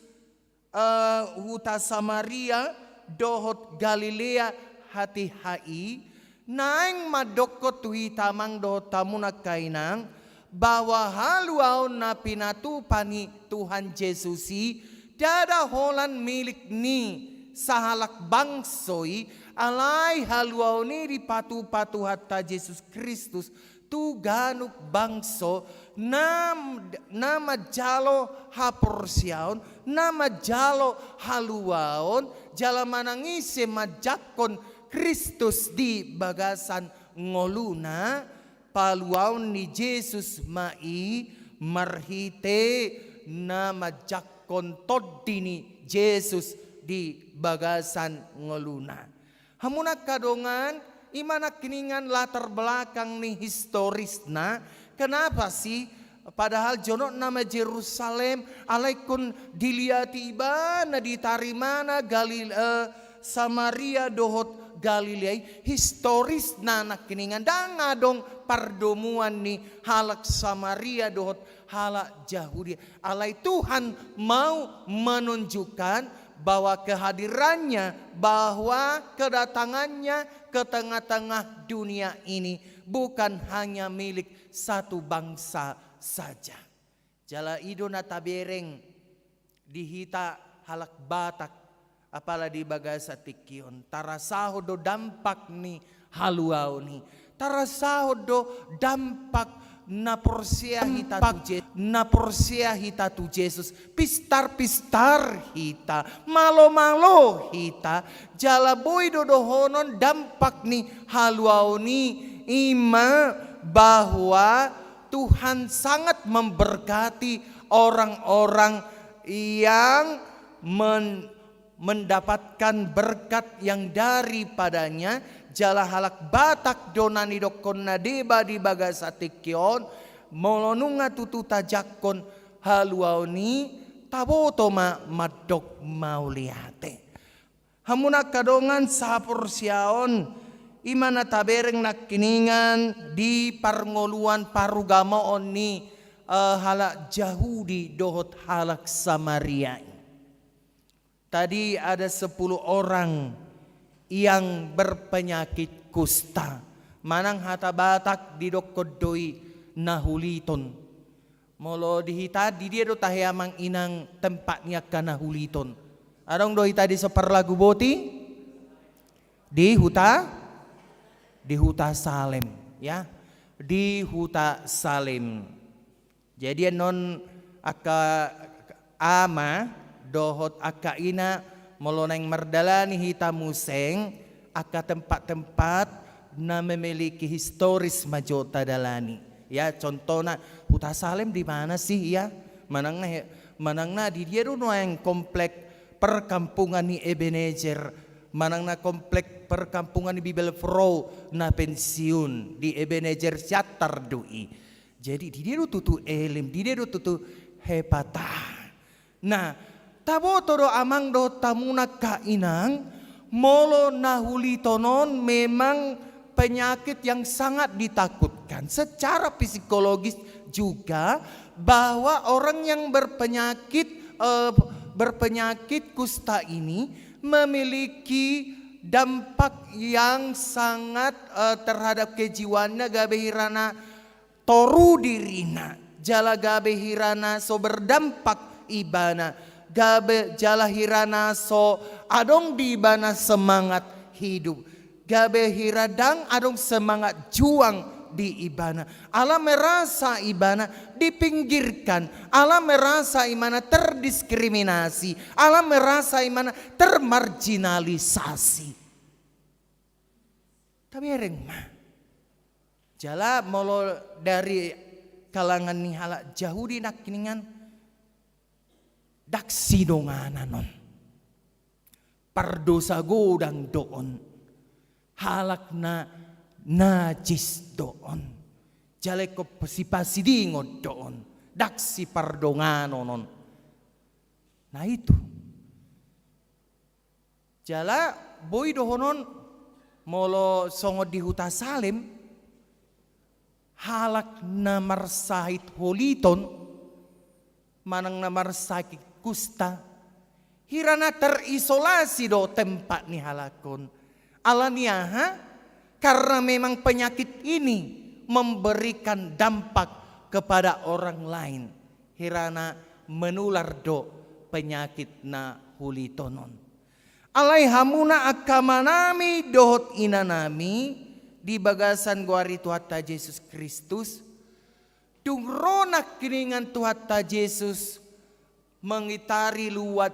eh, huta Samaria dohot Galilea hatiha i? Naeng mandokkon tu hita amang dohot hamu na angka inang, bahwa haluaon na pinatupa ni Tuhan Jesus i ndada holan milik ni sahalak bangso i, alai haluaon i dipatupa Tuhanta Jesus Kristus tu ganup bangso na, na manjalo haporseaon, na manjalo haluaon, jala manang ise manjangkon Kristus di bagasan ngoluna. Paluaon ni Jesus ma i marhite na manjangkon tondi ni Jesus di bagasan ngoluna. Hamu na angka dongan, ima nangkiningan latar belakang ni historisna, kenapa sih padahal jonokna ma Jerusalem, alai ingkon diliati ibana, ditarimana Galil-, eh, Samaria dohot Galilea i? Historisna nangkiningan ndang adong pardomuan ni halak Samaria dohot halak Jahudi. Alai Tuhan mau menunjukkan bahwa kehadirannya, bahwa kedatangannya ke tengah-tengah dunia ini bukan hanya milik satu bangsa saja. Jala i do na tabereng di hita halak Batak, apala di bagasan tingki on, tarasahon do dampak ni haluaon i. Tarasahon do dampak na porsea hita tu Je-, na porsea hita tu Jesus. Pistar-pistar hita, malo-malo hita, jala boi do dohonon dampak ni haluaon i, ima bahwa Tuhan sangat memberkati orang-orang yang men-, mendapatkan berkat yang daripadanya. Jala halak Batak do na nidokkon na deba di bagasan tingki on, molo nunga tutu tajangkon haluaon i, taboto ma mandok mauliate. Hamu na angka dongan sahaporseaon, ima na tabereng nangkiningan di parngoluan parugamaon ni, eh, halak Jahudi dohot halak Samaria i. Tadi ada sepuluh orang yang berpenyakit kusta. Manang hata Batak didokkon do i na huliton. Molo di hita, di dia do tahe amang inang tempat ni angka na huliton? Adong do hita dison parlagu boti? Di huta, di huta Salem, ya. Di huta Salem. Jadi annon angka ama dohot angka ina, molo naeng mardalani hita muse, angka tempat-tempat na memiliki historis ma jo tadalani. Ya, contohna, Huta Salem di mana sih, ya? Manang na he-, manang na di dia do nuaeng komplek perkampungan ni Ebenezer, manang na komplek perkampungan ni Bibelvrouw na pensiun di Ebenezer Siantar do i. Jadi, di dia do tutu Elim, di dia do tutu Hepata. Nah, taboto do amang dohot hamuna angka inang, molo na huliton on memang penyakit yang sangat ditakutkan. Secara psikologis juga, bahwa orang yang berpenyakit, eh, berpenyakit kusta ini memiliki dampak yang sangat, eh, terhadap kejiwaannya, gabe hirana toru dirina, jala gabe hirana so berdampak ibana, gabe jala hirana so adong di ibana semangat hidup, gabe hira ndang adong semangat juang di ibana. Ala merasa ibana dipinggirkan, ala merasa ibana terdiskriminasi, ala merasa ibana termarginalisasi. Tabereng ma. Jala molo dari kalangan ni halak Jahudi nangkiningan, ndang sidonganan on. Pardosa godang do on. Halak na najis do on. Jala ingkon sipasidingon do on. Ndang sipardonganon on. Nah, itu. Jala boi dohonon, molo songon di Huta Salem, halak na marsahit holiton, manang na marsahit kusta, hirana terisolasi do tempat ni halak on. Ala ni aha? Karena memang penyakit ini memberikan dampak kepada orang lain. Hirana menular do penyakit na holiton on. Alai hamuna angka amanami dohot inanami di bagasan goar ni Tuhanta Jesus Kristus, dung ro nangkiningan Tuhanta Jesus mangitari luat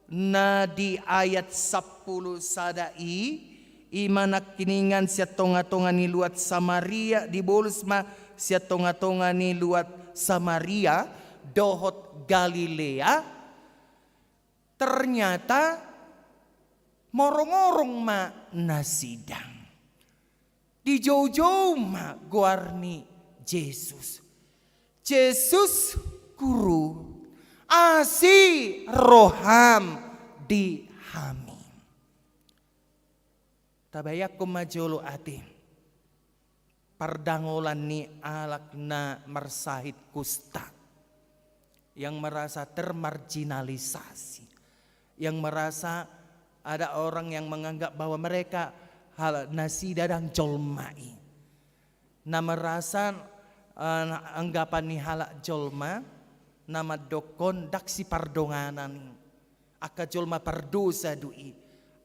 na di ayat sampulu sada i, i ma nangkiningan sian tonga-tonga ni luat Samaria, dibolus ma sian tonga-tonga ni luat Samaria dohot Galilea, ternyata morong-orong ma nasida. Dijou-jou ma goar ni Jesus. Jesus, Guru, asi roham di hami. Tabayangkon ma jolo ate. Pardangolan ni halak na marsahit kusta, yang merasa termarginalisasi, yang merasa ada orang yang menganggap bahwa mereka hal-, nasida ndang jolma i. Na merasa, eh, anggapan ni halak jolma, na mandokkon ndang sipardonganan i. Angka jolma pardosa do i,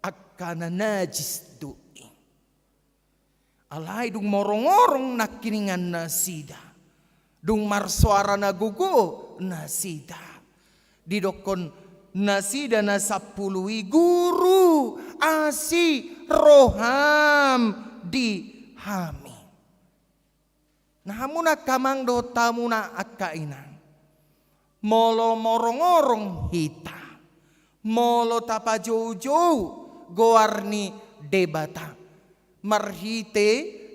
angka na najis do i. Alai dung morong-orong nangkiningan nasida, dung marsoara na gogo nasida, didokkon nasida na sampulu i, Guru, asi roham di hami. Nah, hamuna angka amang dohot hamuna angka inang, molo morong-orong hita, molo tapajou-jou goar ni Debata, marhite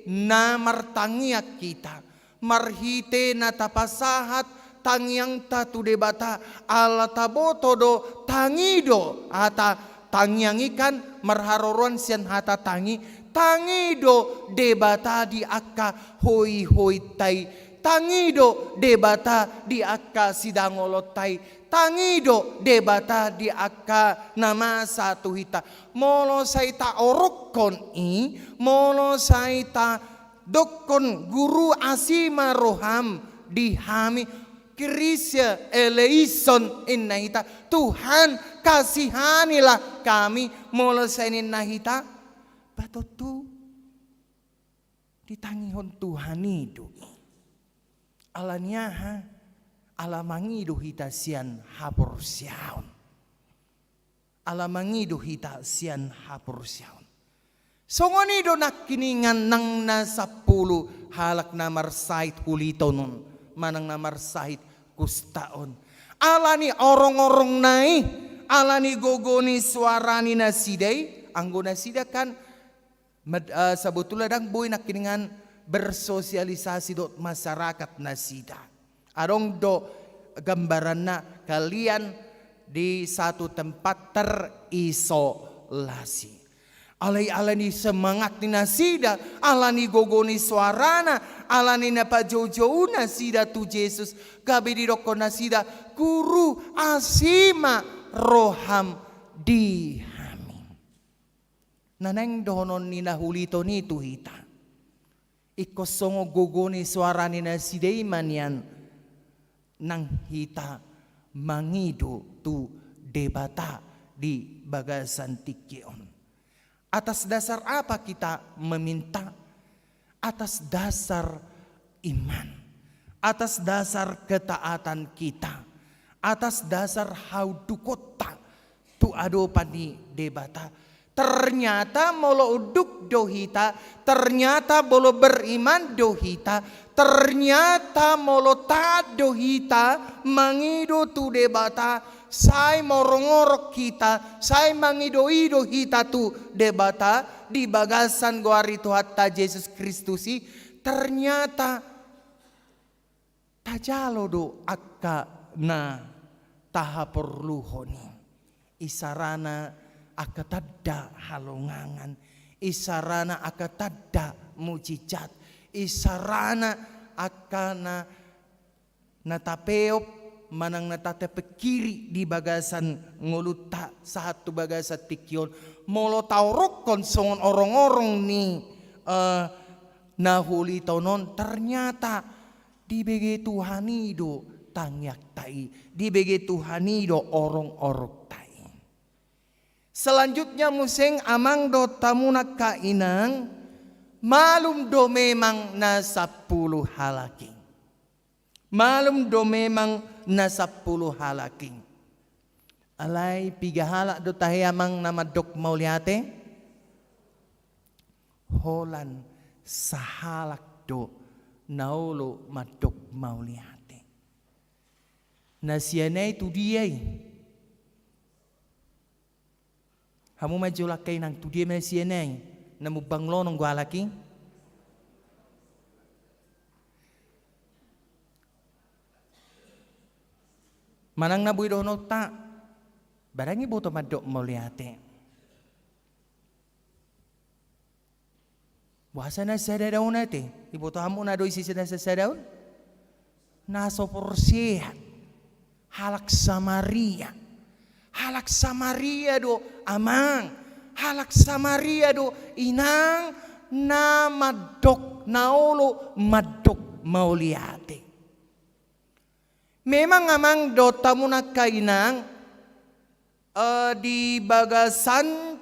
na martangiang hita, marhite na tapasahat tangiangta tu Debata, ala taboto do tangi do hata tangiang i kan marharoroan sian hata tangi, tangi do Debata di angka hoi-hointa i, tangi do Debata di angka sidangolonta i, tangi do Debata di angka na masa tu hita. Molo sai taorokkon i, molo sai tadokkon, Guru, asi ma roham di hami, Kyrie eleison ninna hita, Tuhan, kasihanilah kami, molo sai ninna hita, ba tontu ditangihon Tuhan i do i. Ala ni aha? Ala mangido hita sian haporseaon. Ala mangido hita sian haporseaon. Songon i do nangkiningan nang na sampulu halak na marsahit huliton on, manang na marsahit kusta on. Ala ni orong-orongna i, ala ni gogo ni soara ni nasida i, anggo nasida kan, mad-, eh, sabotulna ndang boi nangkiningan bersosialisasi dohot masyarakat nasida. Adong do gambaranna, kalian di satu tempat terisolasi. Alai ala ni semangat ni nasida, ala ni gogo ni soarana, ala ni na pajoujou nasida tu Jesus, gabe didokkon nasida, Guru, asi ma roham di hami. Na naeng dohonon ni na huliton i tu hita. Ingkon songon gogo ni soara ni nasida i ma nian nang hita mangido tu Debata di bagasan tingki on. Atas dasar apa kita meminta? Atas dasar iman, atas dasar ketaatan kita, atas dasar haundukonta tu adopan ni Debata. Ternyata molo unduk do hita, ternyata molo beriman do hita, ternyata molo taat do hita mangido tu Debata, sai morongorong hita, sai mangidoido hita tu Debata di bagasan goar ni Tuhanta Jesus Kristus i, ternyata tajalo do angka na tahaporluhon i. Isarana angka tanda halongangan, isarana angka tanda mujizat, isarana angka na, na tapeop manang na tapikiri di bagasan ngolunta sahat tu bagasan tingki on. Molo taorokkon songon orong-orong ni, eh, na huliton on, ternyata dibege Tuhan i do tangiangta i, dibege Tuhan i do orong-orongta i. Selanjutnya muse amang dohot hamu angka inang, malum do memang na sampulu halak i. Malum do memang na sampulu halak i. Alai piga halak do tahe amang na mandok mauliate? Holan sahalak do na olo mandok mauliate. Na sian i tu dia i? Hamu ma jolo angka inang, tu dia ma na sian i? Na mumbang lonon do halak i. Manang na boi dohononta, barang iboto mandok mauliate. Boasa na sada on ate? Iboto hamu na do ise na sada on? Na so porsea. Halak Samaria. Halak Samaria do amang. Halak Samaria do inang na mandok, na olo mandok mauliate. Memang amang dohot hamu angka inang, eh, di bagasan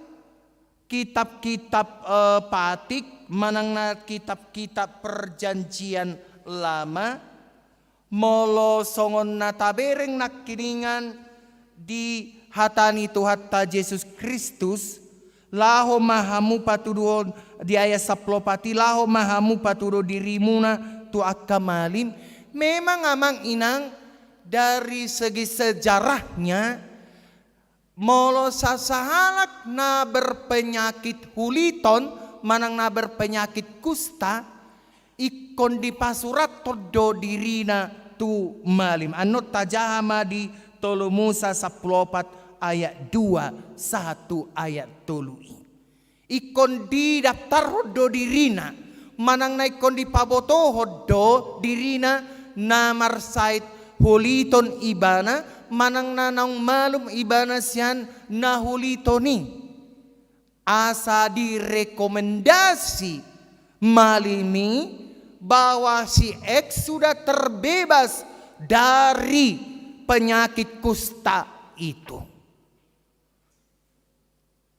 kitab-kitab, eh, patik, manang na kitab-kitab Perjanjian Lama, molo songon na tabereng nangkiningan di hata ni Tuhanta Jesus Kristus, laho ma hamu patuduhon di ayat sampulu opat i, laho ma hamu patuduhon dirimuna tu angka malim. Memang amang inang, dari segi sejarahnya, molo sa-, sahalak na berpenyakit huliton, manang na berpenyakit kusta, ingkon dipasurathon do dirina tu malim. Annon tajaha ma di tolu Musa sampulu opat ayat dua sahat tu ayat tolu i. Ingkon didaftarhon do dirina, manang na ingkon dipabotohon do dirina na marsahit huliton ibana, manang na naung malum ibana sian na huliton i. Asa direkomendasi malim i bahwa si X sudah terbebas dari penyakit kusta itu.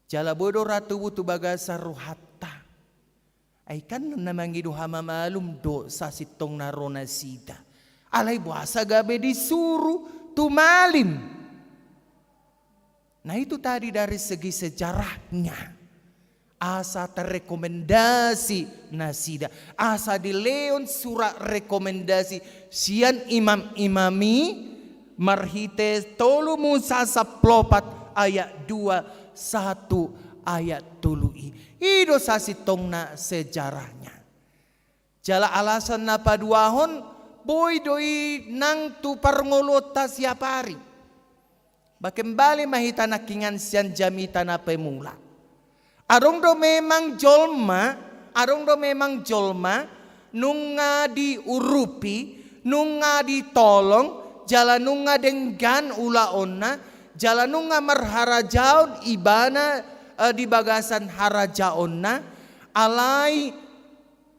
Jala boi do ra tubu tu bagasan rohanta. Ai kan na mangido hamamalum do sasintongna ro nasida. Alai boasa gabe disuru tu malim? Nah, itu tadi dari segi sejarahnya. asa tarekomendasi nasida, asa dilehon surat rekomendasi sian imam-imam i marhite tolu Musa sampulu opat ayat dua sahat tu ayat tolu i. I do sasintongna sejarahnya. Jala alasan na paduahon, boi do i nang tu parngoluonta siapari. Ba kembali ma hita nangkiningan sian jamita na pemula. Adong do memang jolma, adong do memang jolma, nunga diurupi, nunga ditolong, jala nunga denggan ulaonna, jala nunga marharajaon ibana, eh, di bagasan harajaonna, alai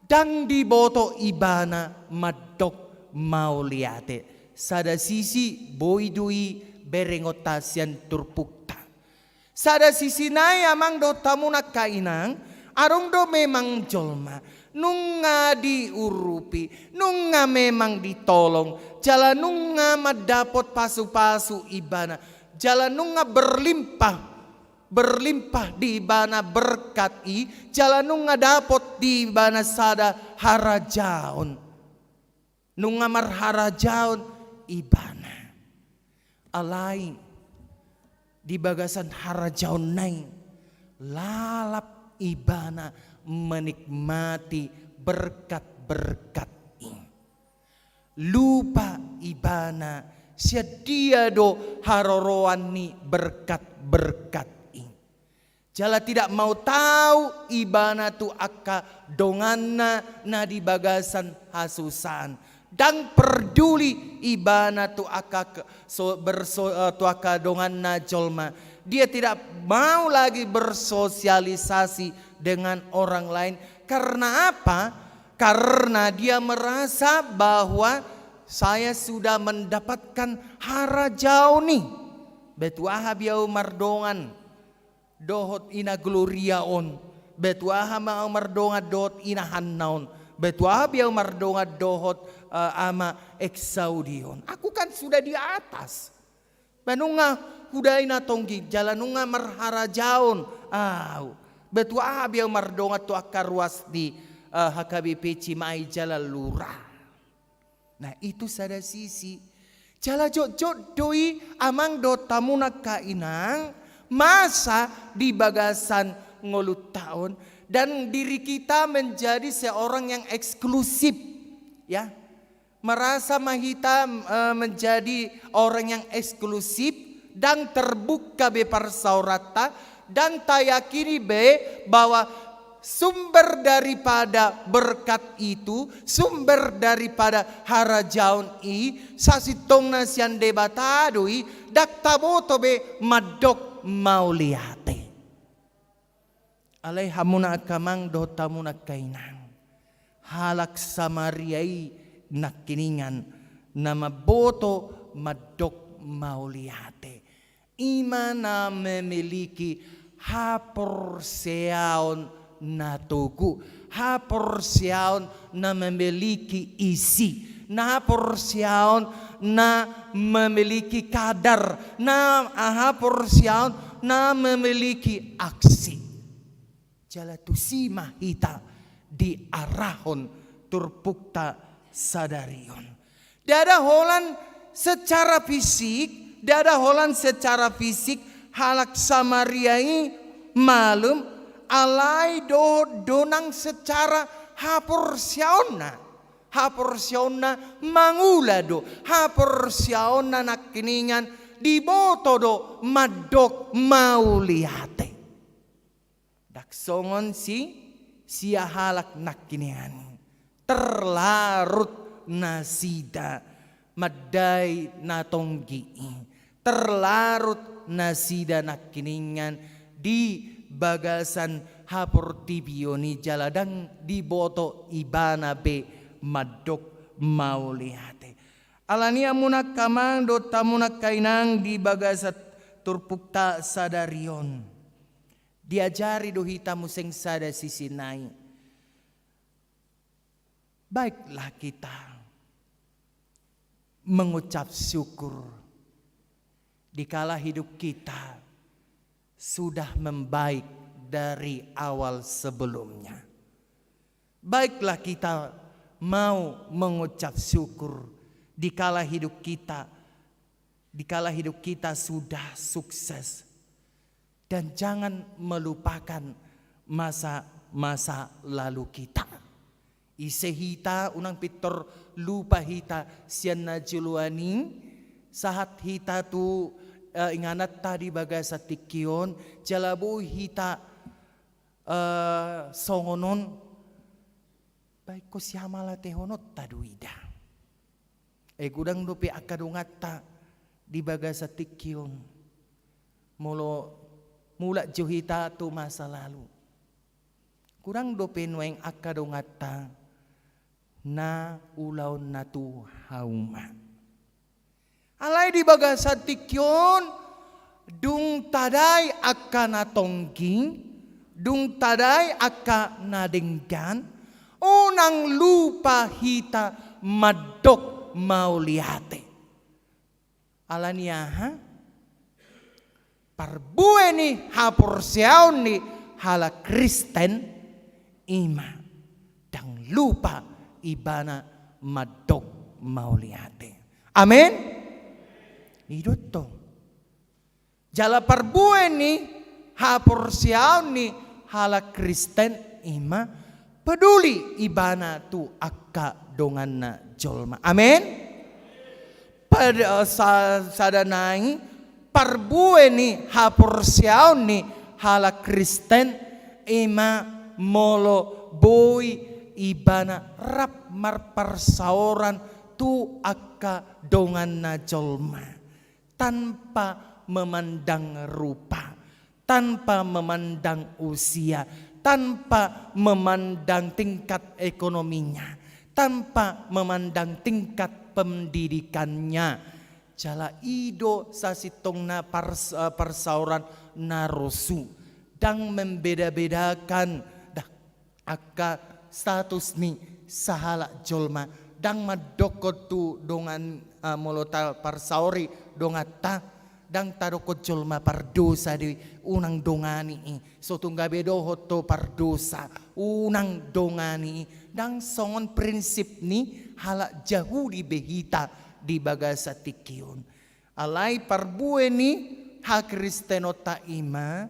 ndang diboto ibana mandok mauliate. Sada sisi boi do i berengonta sian turpukta. Sada sisi nai amang dohot hamu nangkiningan, adong do memang jolma, nunga diurupi, nunga memang ditolong, jala nunga mandapot pasu-pasu ibana, jala nunga berlimpah, berlimpah di ibana berkat i, jala nunga dapot di ibana sada harajaon. Nunga marharajaon ibana. Alai di bagasan harajaon nai lalap ibana menikmati berkat-berkat i. Lupa ibana sian dia do haroroan ni berkat-berkat i. Jala tidak mau tahu ibana tu angka donganna na di bagasan hasusaan. Ndang perduli ibana tu angka ke-, so-, berso-, eh, tu angka donganna jolma. Dia tidak mau lagi bersosialisasi dengan orang lain. Karena apa? Karena dia merasa bahwa saya sudah mendapatkan harajaon i. Ba tu aha be ahu mardongan dohot ina Gloria on? Ba tu aha ma ahu mardongan dohot ina Hanna on? Ba tu aha be ahu mardongan dohot, eh, ama Exaudi on? Aku kan sudah di atas. Ba nunga hudai na tonggi, jala nunga marharajaon ahu. Ba tu aha be ahu mardongan tu angka ruas ni, eh, H K B P Cimahi jala lurah. Nah, itu sada sisi. Jala jotjot do i amang dohot hamu nangkiningan, masa di bagasan ngolunta on dan diri kita menjadi seorang yang eksklusif, ya. Merasa ma hita, eh, menjadi orang yang eksklusif, ndang terbuka be parsaoranta, ndang tayakini be bahwa sumber daripada berkat itu, sumber daripada harajaon i, sasintongna sian Debata do i, ndang taboto be mandok mauliate. Alai hamu nangkiningan dohot hamu nangkiningan, halak Samaria i nangkiningan na mamboto mandok mauliate. I ma na memiliki haporseaon na togu, haporseaon na memiliki isi, na haporseaon na memiliki kadar, na haporseaon na memiliki aksi. Jala tusi ma hita diarahon turpukta sadari on. Ndada holan secara fisik, ndada holan secara fisik halak Samaria i malum, alai dohot do nang secara haporseaonna. Haporseaonna mangula do, haporseaonna nangkiningan diboto do mandok mauliate. Ndang songon si, sia halak nangkiningan i. Terlarut nasida mandai na tonggi i. Terlarut nasida nangkiningan di bagasan haportibion i jala ndang diboto ibana be mandok mauliate. Alani i hamu nangkiningan dohot hamu nangkiningan di bagasan turpukta sadari on. Diajari do hita muse sada sisi nai. Baiklah kita mengucap syukur dikala hidup kita sudah membaik dari awal sebelumnya. Baiklah kita mau mengucap syukur dikala hidup kita, dikala hidup kita sudah sukses. Dan jangan melupakan masa-masa lalu kita. Ise hita, unang pintor lupa hita sian na joloan i, sahat hita tu, eh, ingananta di bagasan tingki on, jala boi hita, eh, songon on, baen ho siamalatehononta do i da. Eh, godang dope angka donganta di bagasan tingki on. Molo mulak jo hita tu masa lalu, godang dope nuaeng angka donganta na ulaonna tu hauma. Alai di bagasan tingki on, dung tadai angka na tonggi, dung tadai angka na denggan, unang lupa hita mandok mauliate. Alani aha? Parbue ni haporseaon ni halak Kristen i ma ndang lupa ibana mandok mauliate. Amen? I do tong. Jala parbue ni haporseaon ni halak Kristen i ma peduli ibana tu angka donganna jolma. Amen? Pad-, eh, sa-, sada nai parbue ni haporseaon ni halak Kristen i ma molo boi ibana rap marparsaoran tu angka donganna jolma. Tanpa memandang rupa, tanpa memandang usia, tanpa memandang tingkat ekonominya, tanpa memandang tingkat pendidikannya. Jala i do sasintongna pars-, eh, parsaoran na rosu. Ndang membeda-bedakan, dah, angka status ni sahalak jolma. Ndang mandokkon tu dongan, ah, molo taparsaori donganta, ndang tadokkon jolma pardosa do i, unang dongani i. So tung gabe dohot do pardosa, unang dongani i. Ndang songon prinsip ni halak Jahudi be hita di bagasan tingki on. Alai parbue ni hakristenonta i ma,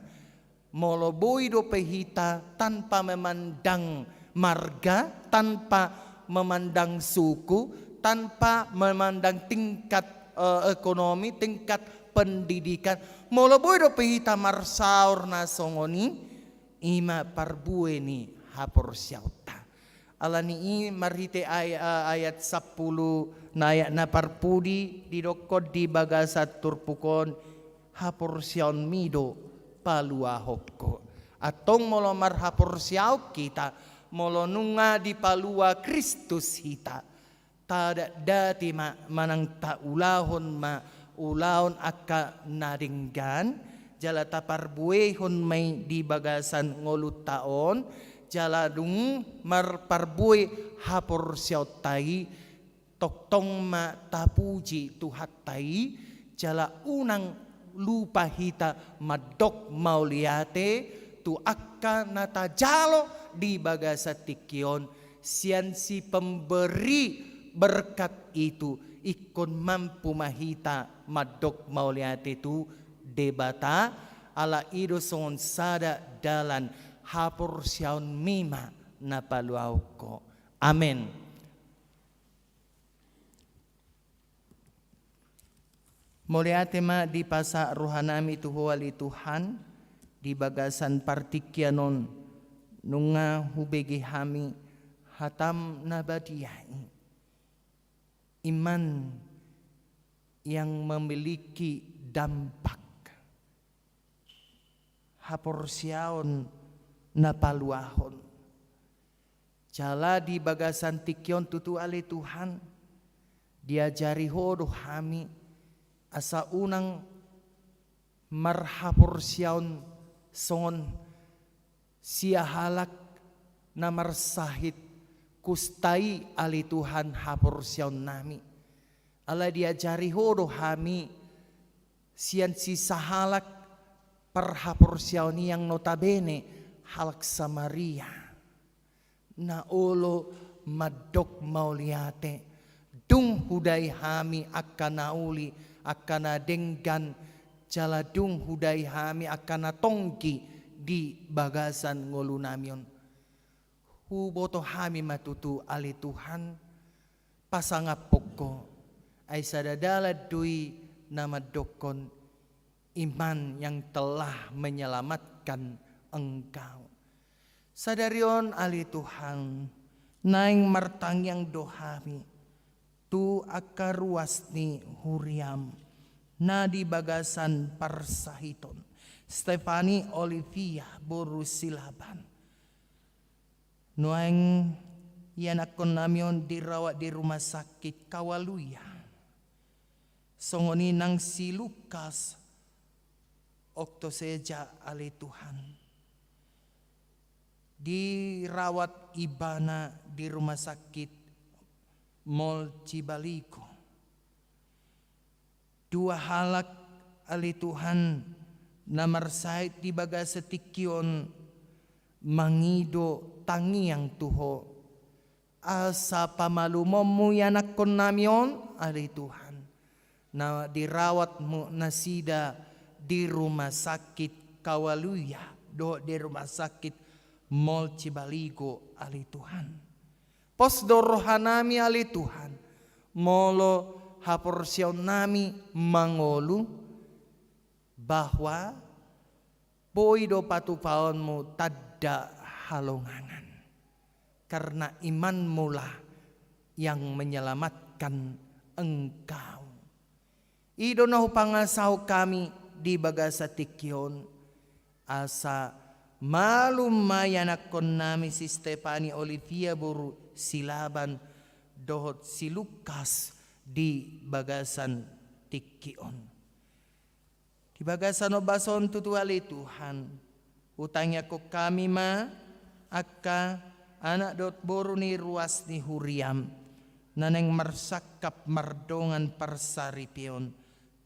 molo boi dope hita tanpa memandang marga, tanpa memandang suku, tanpa memandang tingkat, eh, ekonomi, tingkat pendidikan. Molo boi dope hita marsaor na songon i, i ma parbue ni haporseaonta. Alani i marhite ay-, eh, ayat sampulu na ayat na parpudi didokkon di bagasan turpuk on, haporseaonmi do paluahonku. Antong molo marhaporseaon hita, molo nunga dipalua Kristus hita, tadatdati ma manang taulahon ma ulaon angka na denggan, jala taparbuehon ma i di bagasan ngolunta on, jala dung marparbue haporseaonta i, tongtong ma tapuji Tuhanta i, jala unang lupa hita mandok mauliate tu angka na tajalo di bagasan tingki on, sian si pemberi berkat itu, ingkon mampu ma hita mandok mauliate tu Debata, ala i do songon sada dalan haporseaonmi ma na paluahonku. Amen. Mauliate ma dipasahat rohanami tu Ho ale Tuhan, di bagasan partingkian on, nunga hubege hami hatam na badia i. Iman yang memiliki dampak haporseaon na paluahon. Jala di bagasan tingki on tutu ale Tuhan, diajari Ho do hami, asa unang marhaporseaon songon siahalak na marsahit kusta i ale Tuhan haporseaonnami. Ala diajari Ho do hami, sian sisahalak parhaporseaon i yang notabene halak Samaria. Na olo mandok mauliate, dung hudai hami angka na uli, angka na denggan, jala dung hudai hami angka na tonggi di bagasan ngolunami on. Huboto hami ma tutu ale Tuhan, pasangaphon Ho, ai sada dalan do i na mandokkon iman yang telah menyelamatkan engkau. Sadari on ale Tuhan, naeng martangiang do hami tu angka ruas ni huriaM na di bagasan parsahiton, Stefani Olivia boru Silaban. Nuaeng ianakkonnami on dirawat di rumah sakit Kawaluya. Songon i nang si Lukas Oktoseja ale Tuhan. Dirawat ibana di rumah sakit Mol Cibaligo. Dua halak ale Tuhan na marsahit di bagasan tingki on mangido tangiang tu Ho. Asa pamalumonMu ianakkonnami on ale Tuhan, na dirawatMu nasida di rumah sakit Kawaluya dohot di rumah sakit Mol Cibaligo ale Tuhan. Pos do rohanami ale Tuhan, molo haporseaonnami mangolu, bahwa boi do patupaonMu tanda halongangan, karena imanMulah yang menyelamatkan engkau. I do na hupangasahon hami di bagasan tingki on, asa malum ma ianakkonnami si Stefani Olivia boru Silaban dohot si Lukas di bagasan tingki on. Di bagasan ombas on tutu ale Tuhan, hutangiangkon hami ma angka anak dohot boru ni ruas ni huriaM na naeng marsangkap mardongan parsaripeon,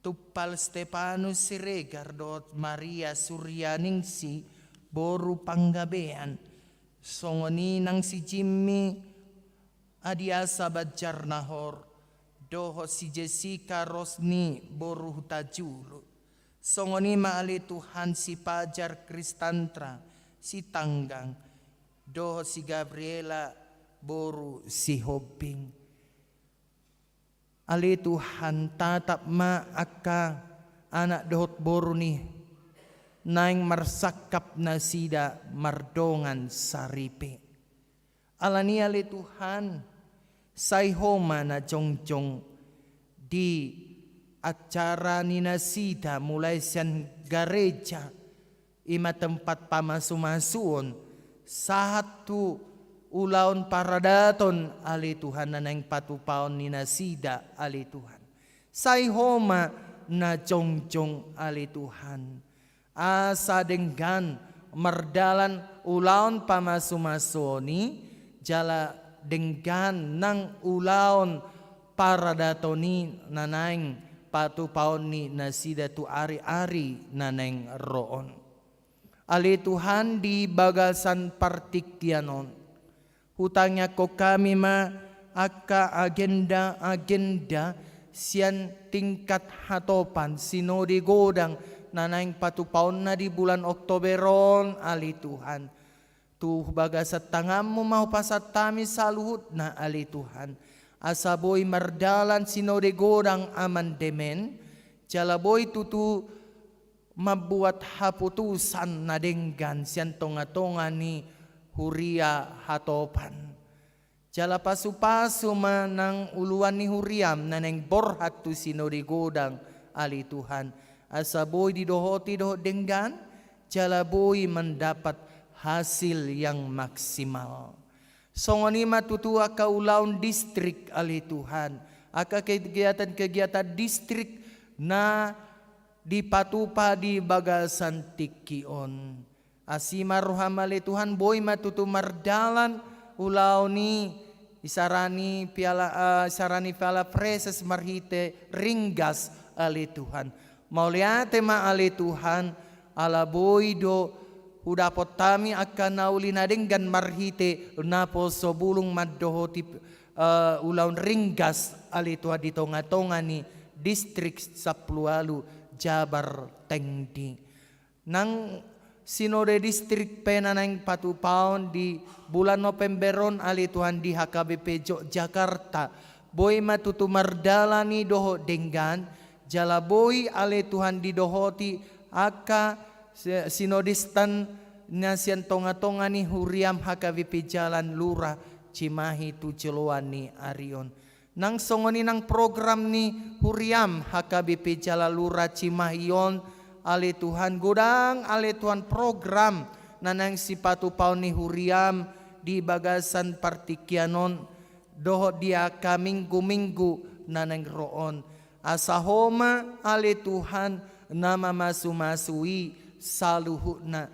Tumpal Stepanus Siregar dohot Maria Suryaningsih boru Panggabean, songon i nang si Jimmy Adiasa Banjarnahor dohot si Jessica Rosni boru Hutajulu. Songon i ma ale Tuhan si Pajar Kristantra Sitanggang dohot si Gabriela boru Sihombing. Ale Tuhan, tatap ma angka anak dohot boru ni naeng marsangkap nasida mardongan saripe. Alani i ale Tuhan, sai Ho ma na jongjong di acara ni nasida mulai sian gareja, i ma tempat pamasumasuon, sahat tu ulaon paradaton ale Tuhan na naeng patupaon ni nasida ale Tuhan. Sai Ho ma na jongjong ale Tuhan. Asa denggan mardalan ulaon pamasumasuon i, jala denggan nang ulaon paradaton i na naeng patupaon ni nasida tu ari-ari na naeng ro on. Ale Tuhan, di bagasan partingkian on, hutangiangkon hami ma angka agenda-agenda sian tingkat hatopan sinode godang na naeng patupaonna di bulan Oktober on, ale Tuhan. Tu bagasan tanganMu ma hupasahat hami saluhutna, ale Tuhan. Asa boi mardalan sinode godang amandemen, jala boi tutu mambuat haputusan na denggan sian tonga-tonga ni huria hatopan. Jala pasu-pasu ma nang uluan ni huriaM na naeng borhat tu sinode godang, ale Tuhan. Asa boi didohoti dohot denggan, jala boi mandapat hasil yang maksimal. Songon i ma tutu angka ulaon distrik, ale Tuhan. Angka kegiatan-kegiatan distrik na dipatupa di bagasan tingki on. Asi ma rohaM, ale Tuhan, boi ma tutu mardalan ulaon i, isarani piala, eh, isarani piala preses marhite ringgas, ale Tuhan. Mauliate ma, ale Tuhan, Ala boi do hudapot hami angka na uli na denggan marhite naposo bulung mandohoti, eh, ulaon ringgas, ale Tuhan, di tonga-tonga ni distrik sampulu ualu Jabar Tengdi. Nang sinode distrik pe na naeng patupaon di bulan November on, ale Tuhan, di H K B P Jogjakarta. Boi ma tutu mardalan i dohot denggan, jala boi, ale Tuhan, didohoti angka si-, sinodestan na sian tonga-tonga ni huriam H K B P Jalan Lurah Cimahi tu joloan ni ari on. Nang songon i nang program ni huriam H K B P Jalan Lurah Cimahi on, ale Tuhan, godang, ale Tuhan, program na naeng sipatupaon ni huriam di bagasan partingkian on dohot di angka minggu-minggu na naeng ro on. Asa Ho ma, ale Tuhan, na mamasu-masu i saluhutna.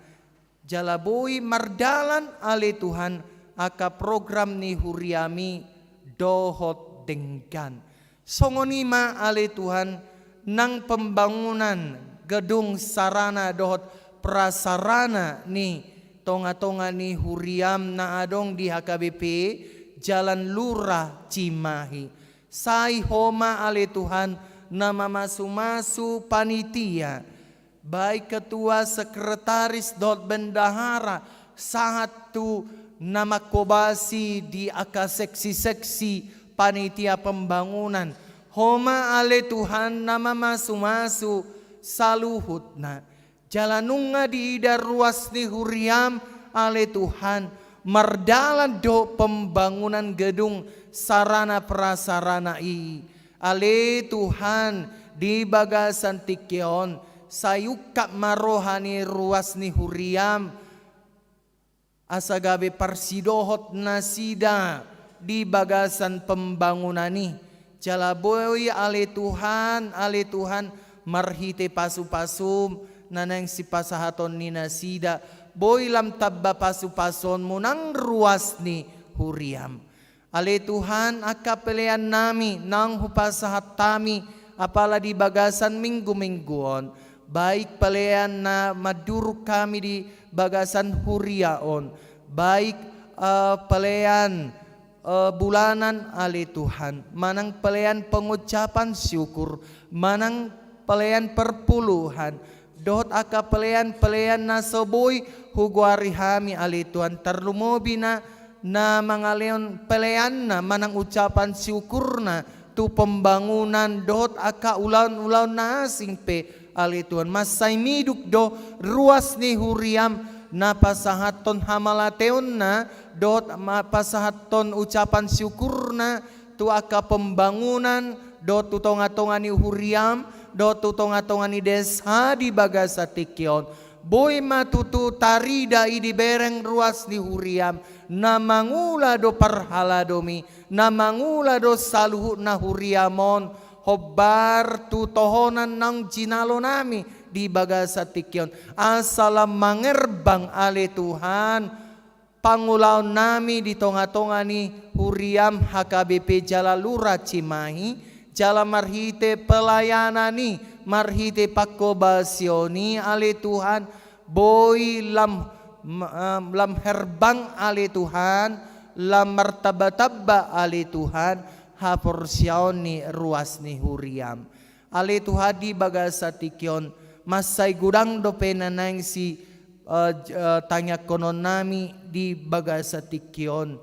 Jala boi mardalan, ale Tuhan, angka program ni huriam i dohot denggan. Songon i ma, ale Tuhan, nang pembangunan gedung sarana dohot prasarana ni tonga-tonga ni huriam na adong di H K B P Jalan Lurah Cimahi. Sai Ho ma, ale Tuhan, na mamasu-masu panitia, baik ketua, sekretaris dohot bendahara, sahat tu na manghobasi di angka seksi-seksi panitia pembangunan. Ho ma, ale Tuhan, na mamasu-masu saluhutna. Jala nunga diida ruas ni huriam, ale Tuhan, mardalan do pembangunan gedung sarana prasarana i. Ale Tuhan, di bagasan tingki on, sai ungkap ma roha ni ruas ni huriam, asa gabe parsidohot nasida di bagasan pembangunan i. Jala boi, ale Tuhan, ale Tuhan, marhite pasu-pasum na naeng sipasahaton ni nasida, boi lam tamba pasu-pasonmu nang ruas ni huriam. Ale Tuhan, angka pelean nami naung hupasahat hami, apala di bagasan minggu-minggu on, baik pelean na mandurung hami di bagasan huria on, baik, eh, pelean, eh, bulanan, ale Tuhan, manang pelean pengucapan syukur, manang pelean perpuluhan, dohot angka pelean-pelean na so boi hugoari hami, ale Tuhan, tarlumobi na, na mangalehon peleanna manang ucapan syukurna tu pembangunan dohot angka ulaon-ulaon na asing pe, ale Tuhan. Mansai miduk do ruas ni huriam na pasahathon hamalateonna dohot ma-, pasahathon ucapan syukurna tu angka pembangunan dohot tu tonga-tonga ni huriam dohot tu tonga-tonga ni desa di bagasan tingki on. Boi ma tutu tarida i dibereng ruas ni huriam, na mangula do parhaladomi, na mangula do saluhutna huriam on, hombar tu tohonan naung jinalo nami di bagasan tingki on. Asa lam mangerbang, ale Tuhan, pangulaon nami di tonga-tonga ni huriam H K B P Jalan Lurah Cimahi, jala marhite pelayanan i, marhite panghobasion i, ale Tuhan, boi lam, ma-, lam herbang, ale Tuhan, lam martamba-tamba, ale Tuhan, haporseaon ni ruas ni huriam. Ale Tuhan, di bagasan tingki on, mansai godang dope na naeng si, eh, j-, eh, tangiangkonon nami di bagasan tingki on.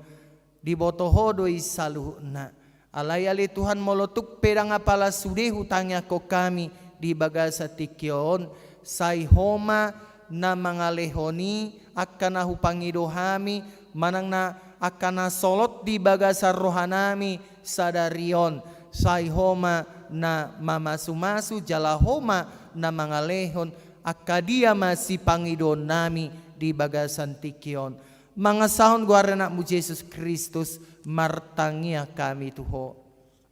Diboto Ho do i saluhutna. Alai ale Tuhan, molo tung pe ndang apala sude hutangiangkon hami di bagasan tingki on, sai Ho ma na mangalehon i, angka na hupangido hami, manang na angka na solot di bagasan roha nami sadari on, sai Ho ma na mamasu-masu, jala Ho ma na mangalehon, angka dia ma sipangidoon nami di bagasan tingki on. Mangasahon goar ni AnakMu Jesus Kristus, martangiang hami tu Ho.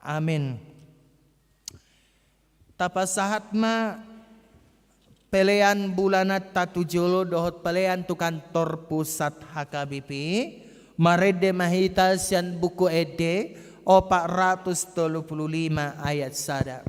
Amen. Tapasahat ma pelean bulananta tu jolo dohot pelean tu kantor pusat H K B P, marende ma hita sian Buku Ende opat ratus tolu pulu lima ayat sada.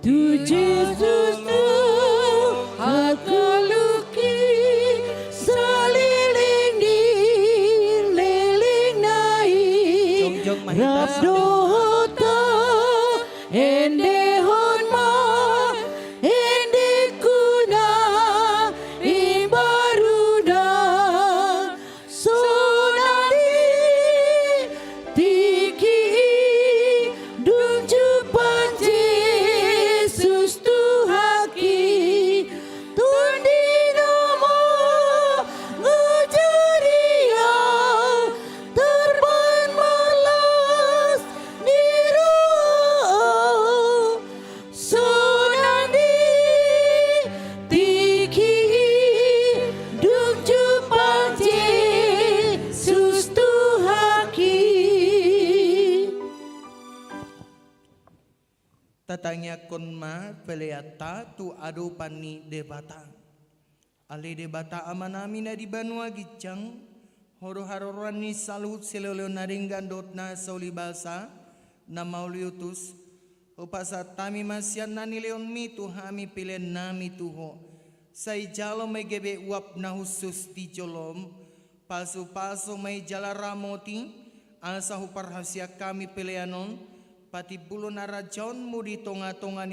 Tu Jesus tu hataluki saleleng ni lelengna i. Jongjong ma hita. Rap dohot endehon ma endengku na imbaru na. Sonang di tingki i dung jumpang Jesus Tuhanki. Tondi na mangajari au tarban marlas ni roha. Sonang di tingki i dung jumpang Jesus Tuhanki. Tatangiangkon ma peleanta tu adopan ni Debata. Ale Debata Amanami na di banua ginjang, Ho do haroroan ni saluhut silehon na denggan dohot na sauli basa, na mauliutus. Hupasahat hami ma sian na nilehonmi tu hami peleannami tu Ho. Sai jalo ma i gabe uap na hushus di jolom, pasupasu ma i jala ramoti, asa huparhaseang hami pelean on, patimbulhon harajaonmu di tongatonga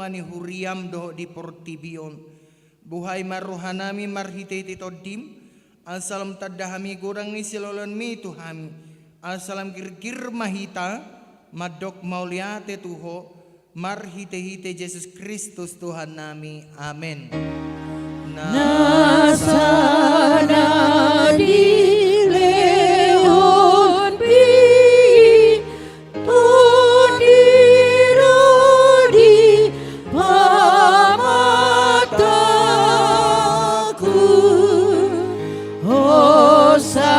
ni huriam dohot di portibi on. Buhai ma rohanami marhitehite Tondim, asa lam tanda hami godang ni silehonmi tu hami, asa lam girgir ma hita mandok mauliate tu Ho, marhitehite Jesus Kristus Tuhannami. Amen. Nasa na dilehonmi, Tondi ro di pamatangku, hosa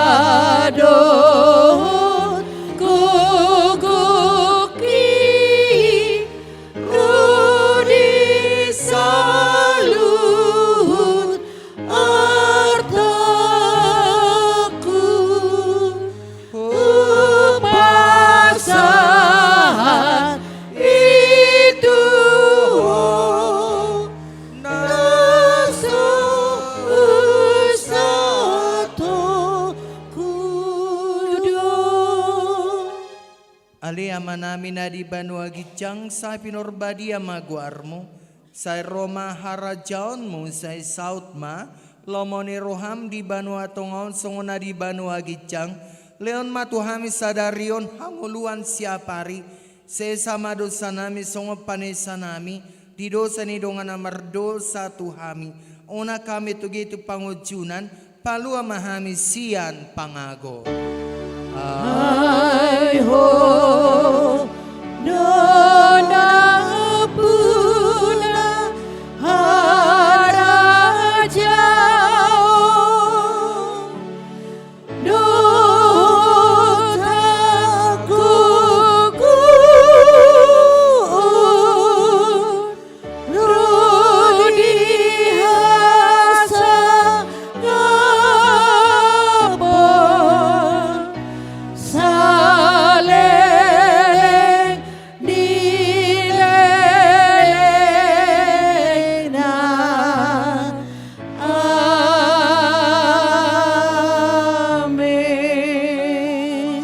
dohot gogongki, ro di saluhut artangku. Hupasahat i tu Ho, na so husahatku do. Ale Amanami na di banua ginjang, sai pinarbadia ma goarmu, sai ro ma harajaonmu, sai saut ma lomo ni roham di banua tonga on songon na di banua ginjang. Lehon ma tu hami sadari on hangoluan siapari. Sesa ma dosanami songon panesanami di dosa ni dongan na mardosa tu hami. Unang hami togihon tu pangunjunan, palua ma hami sian pangago. Ai Ho do nampuna, harajaon dohot hagogoon, ro di hasangapon saleleng ni lelengna. Amen.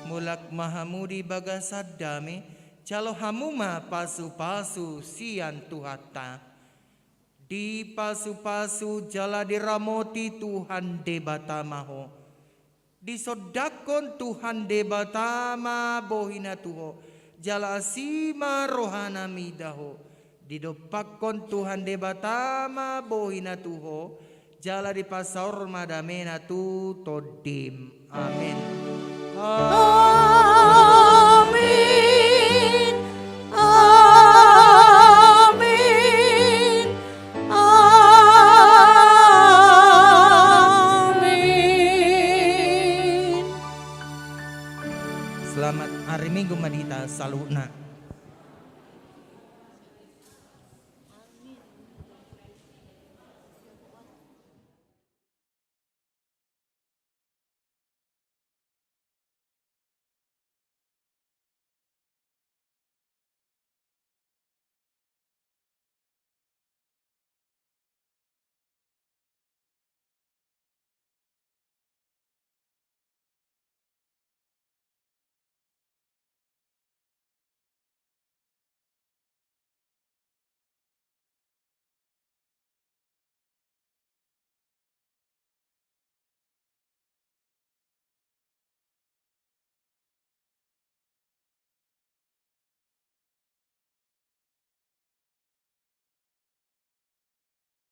Mulak ma hamu di bagasan dame, jalo hamu ma pasupasu sian Tuhanta. Dipasupasu jala diramoti Tuhan Debata ma ho. Disondangkon Tuhan Debata ma bohina tu ho, jala asi ma rohana mida ho. Didompakkon Tuhan Debata ma bohina tu ho, jala dipasaor ma damena tu tondim. Amen. Amen. Amen. Amen. Selamat hari Minggu ma di hita saluhutna.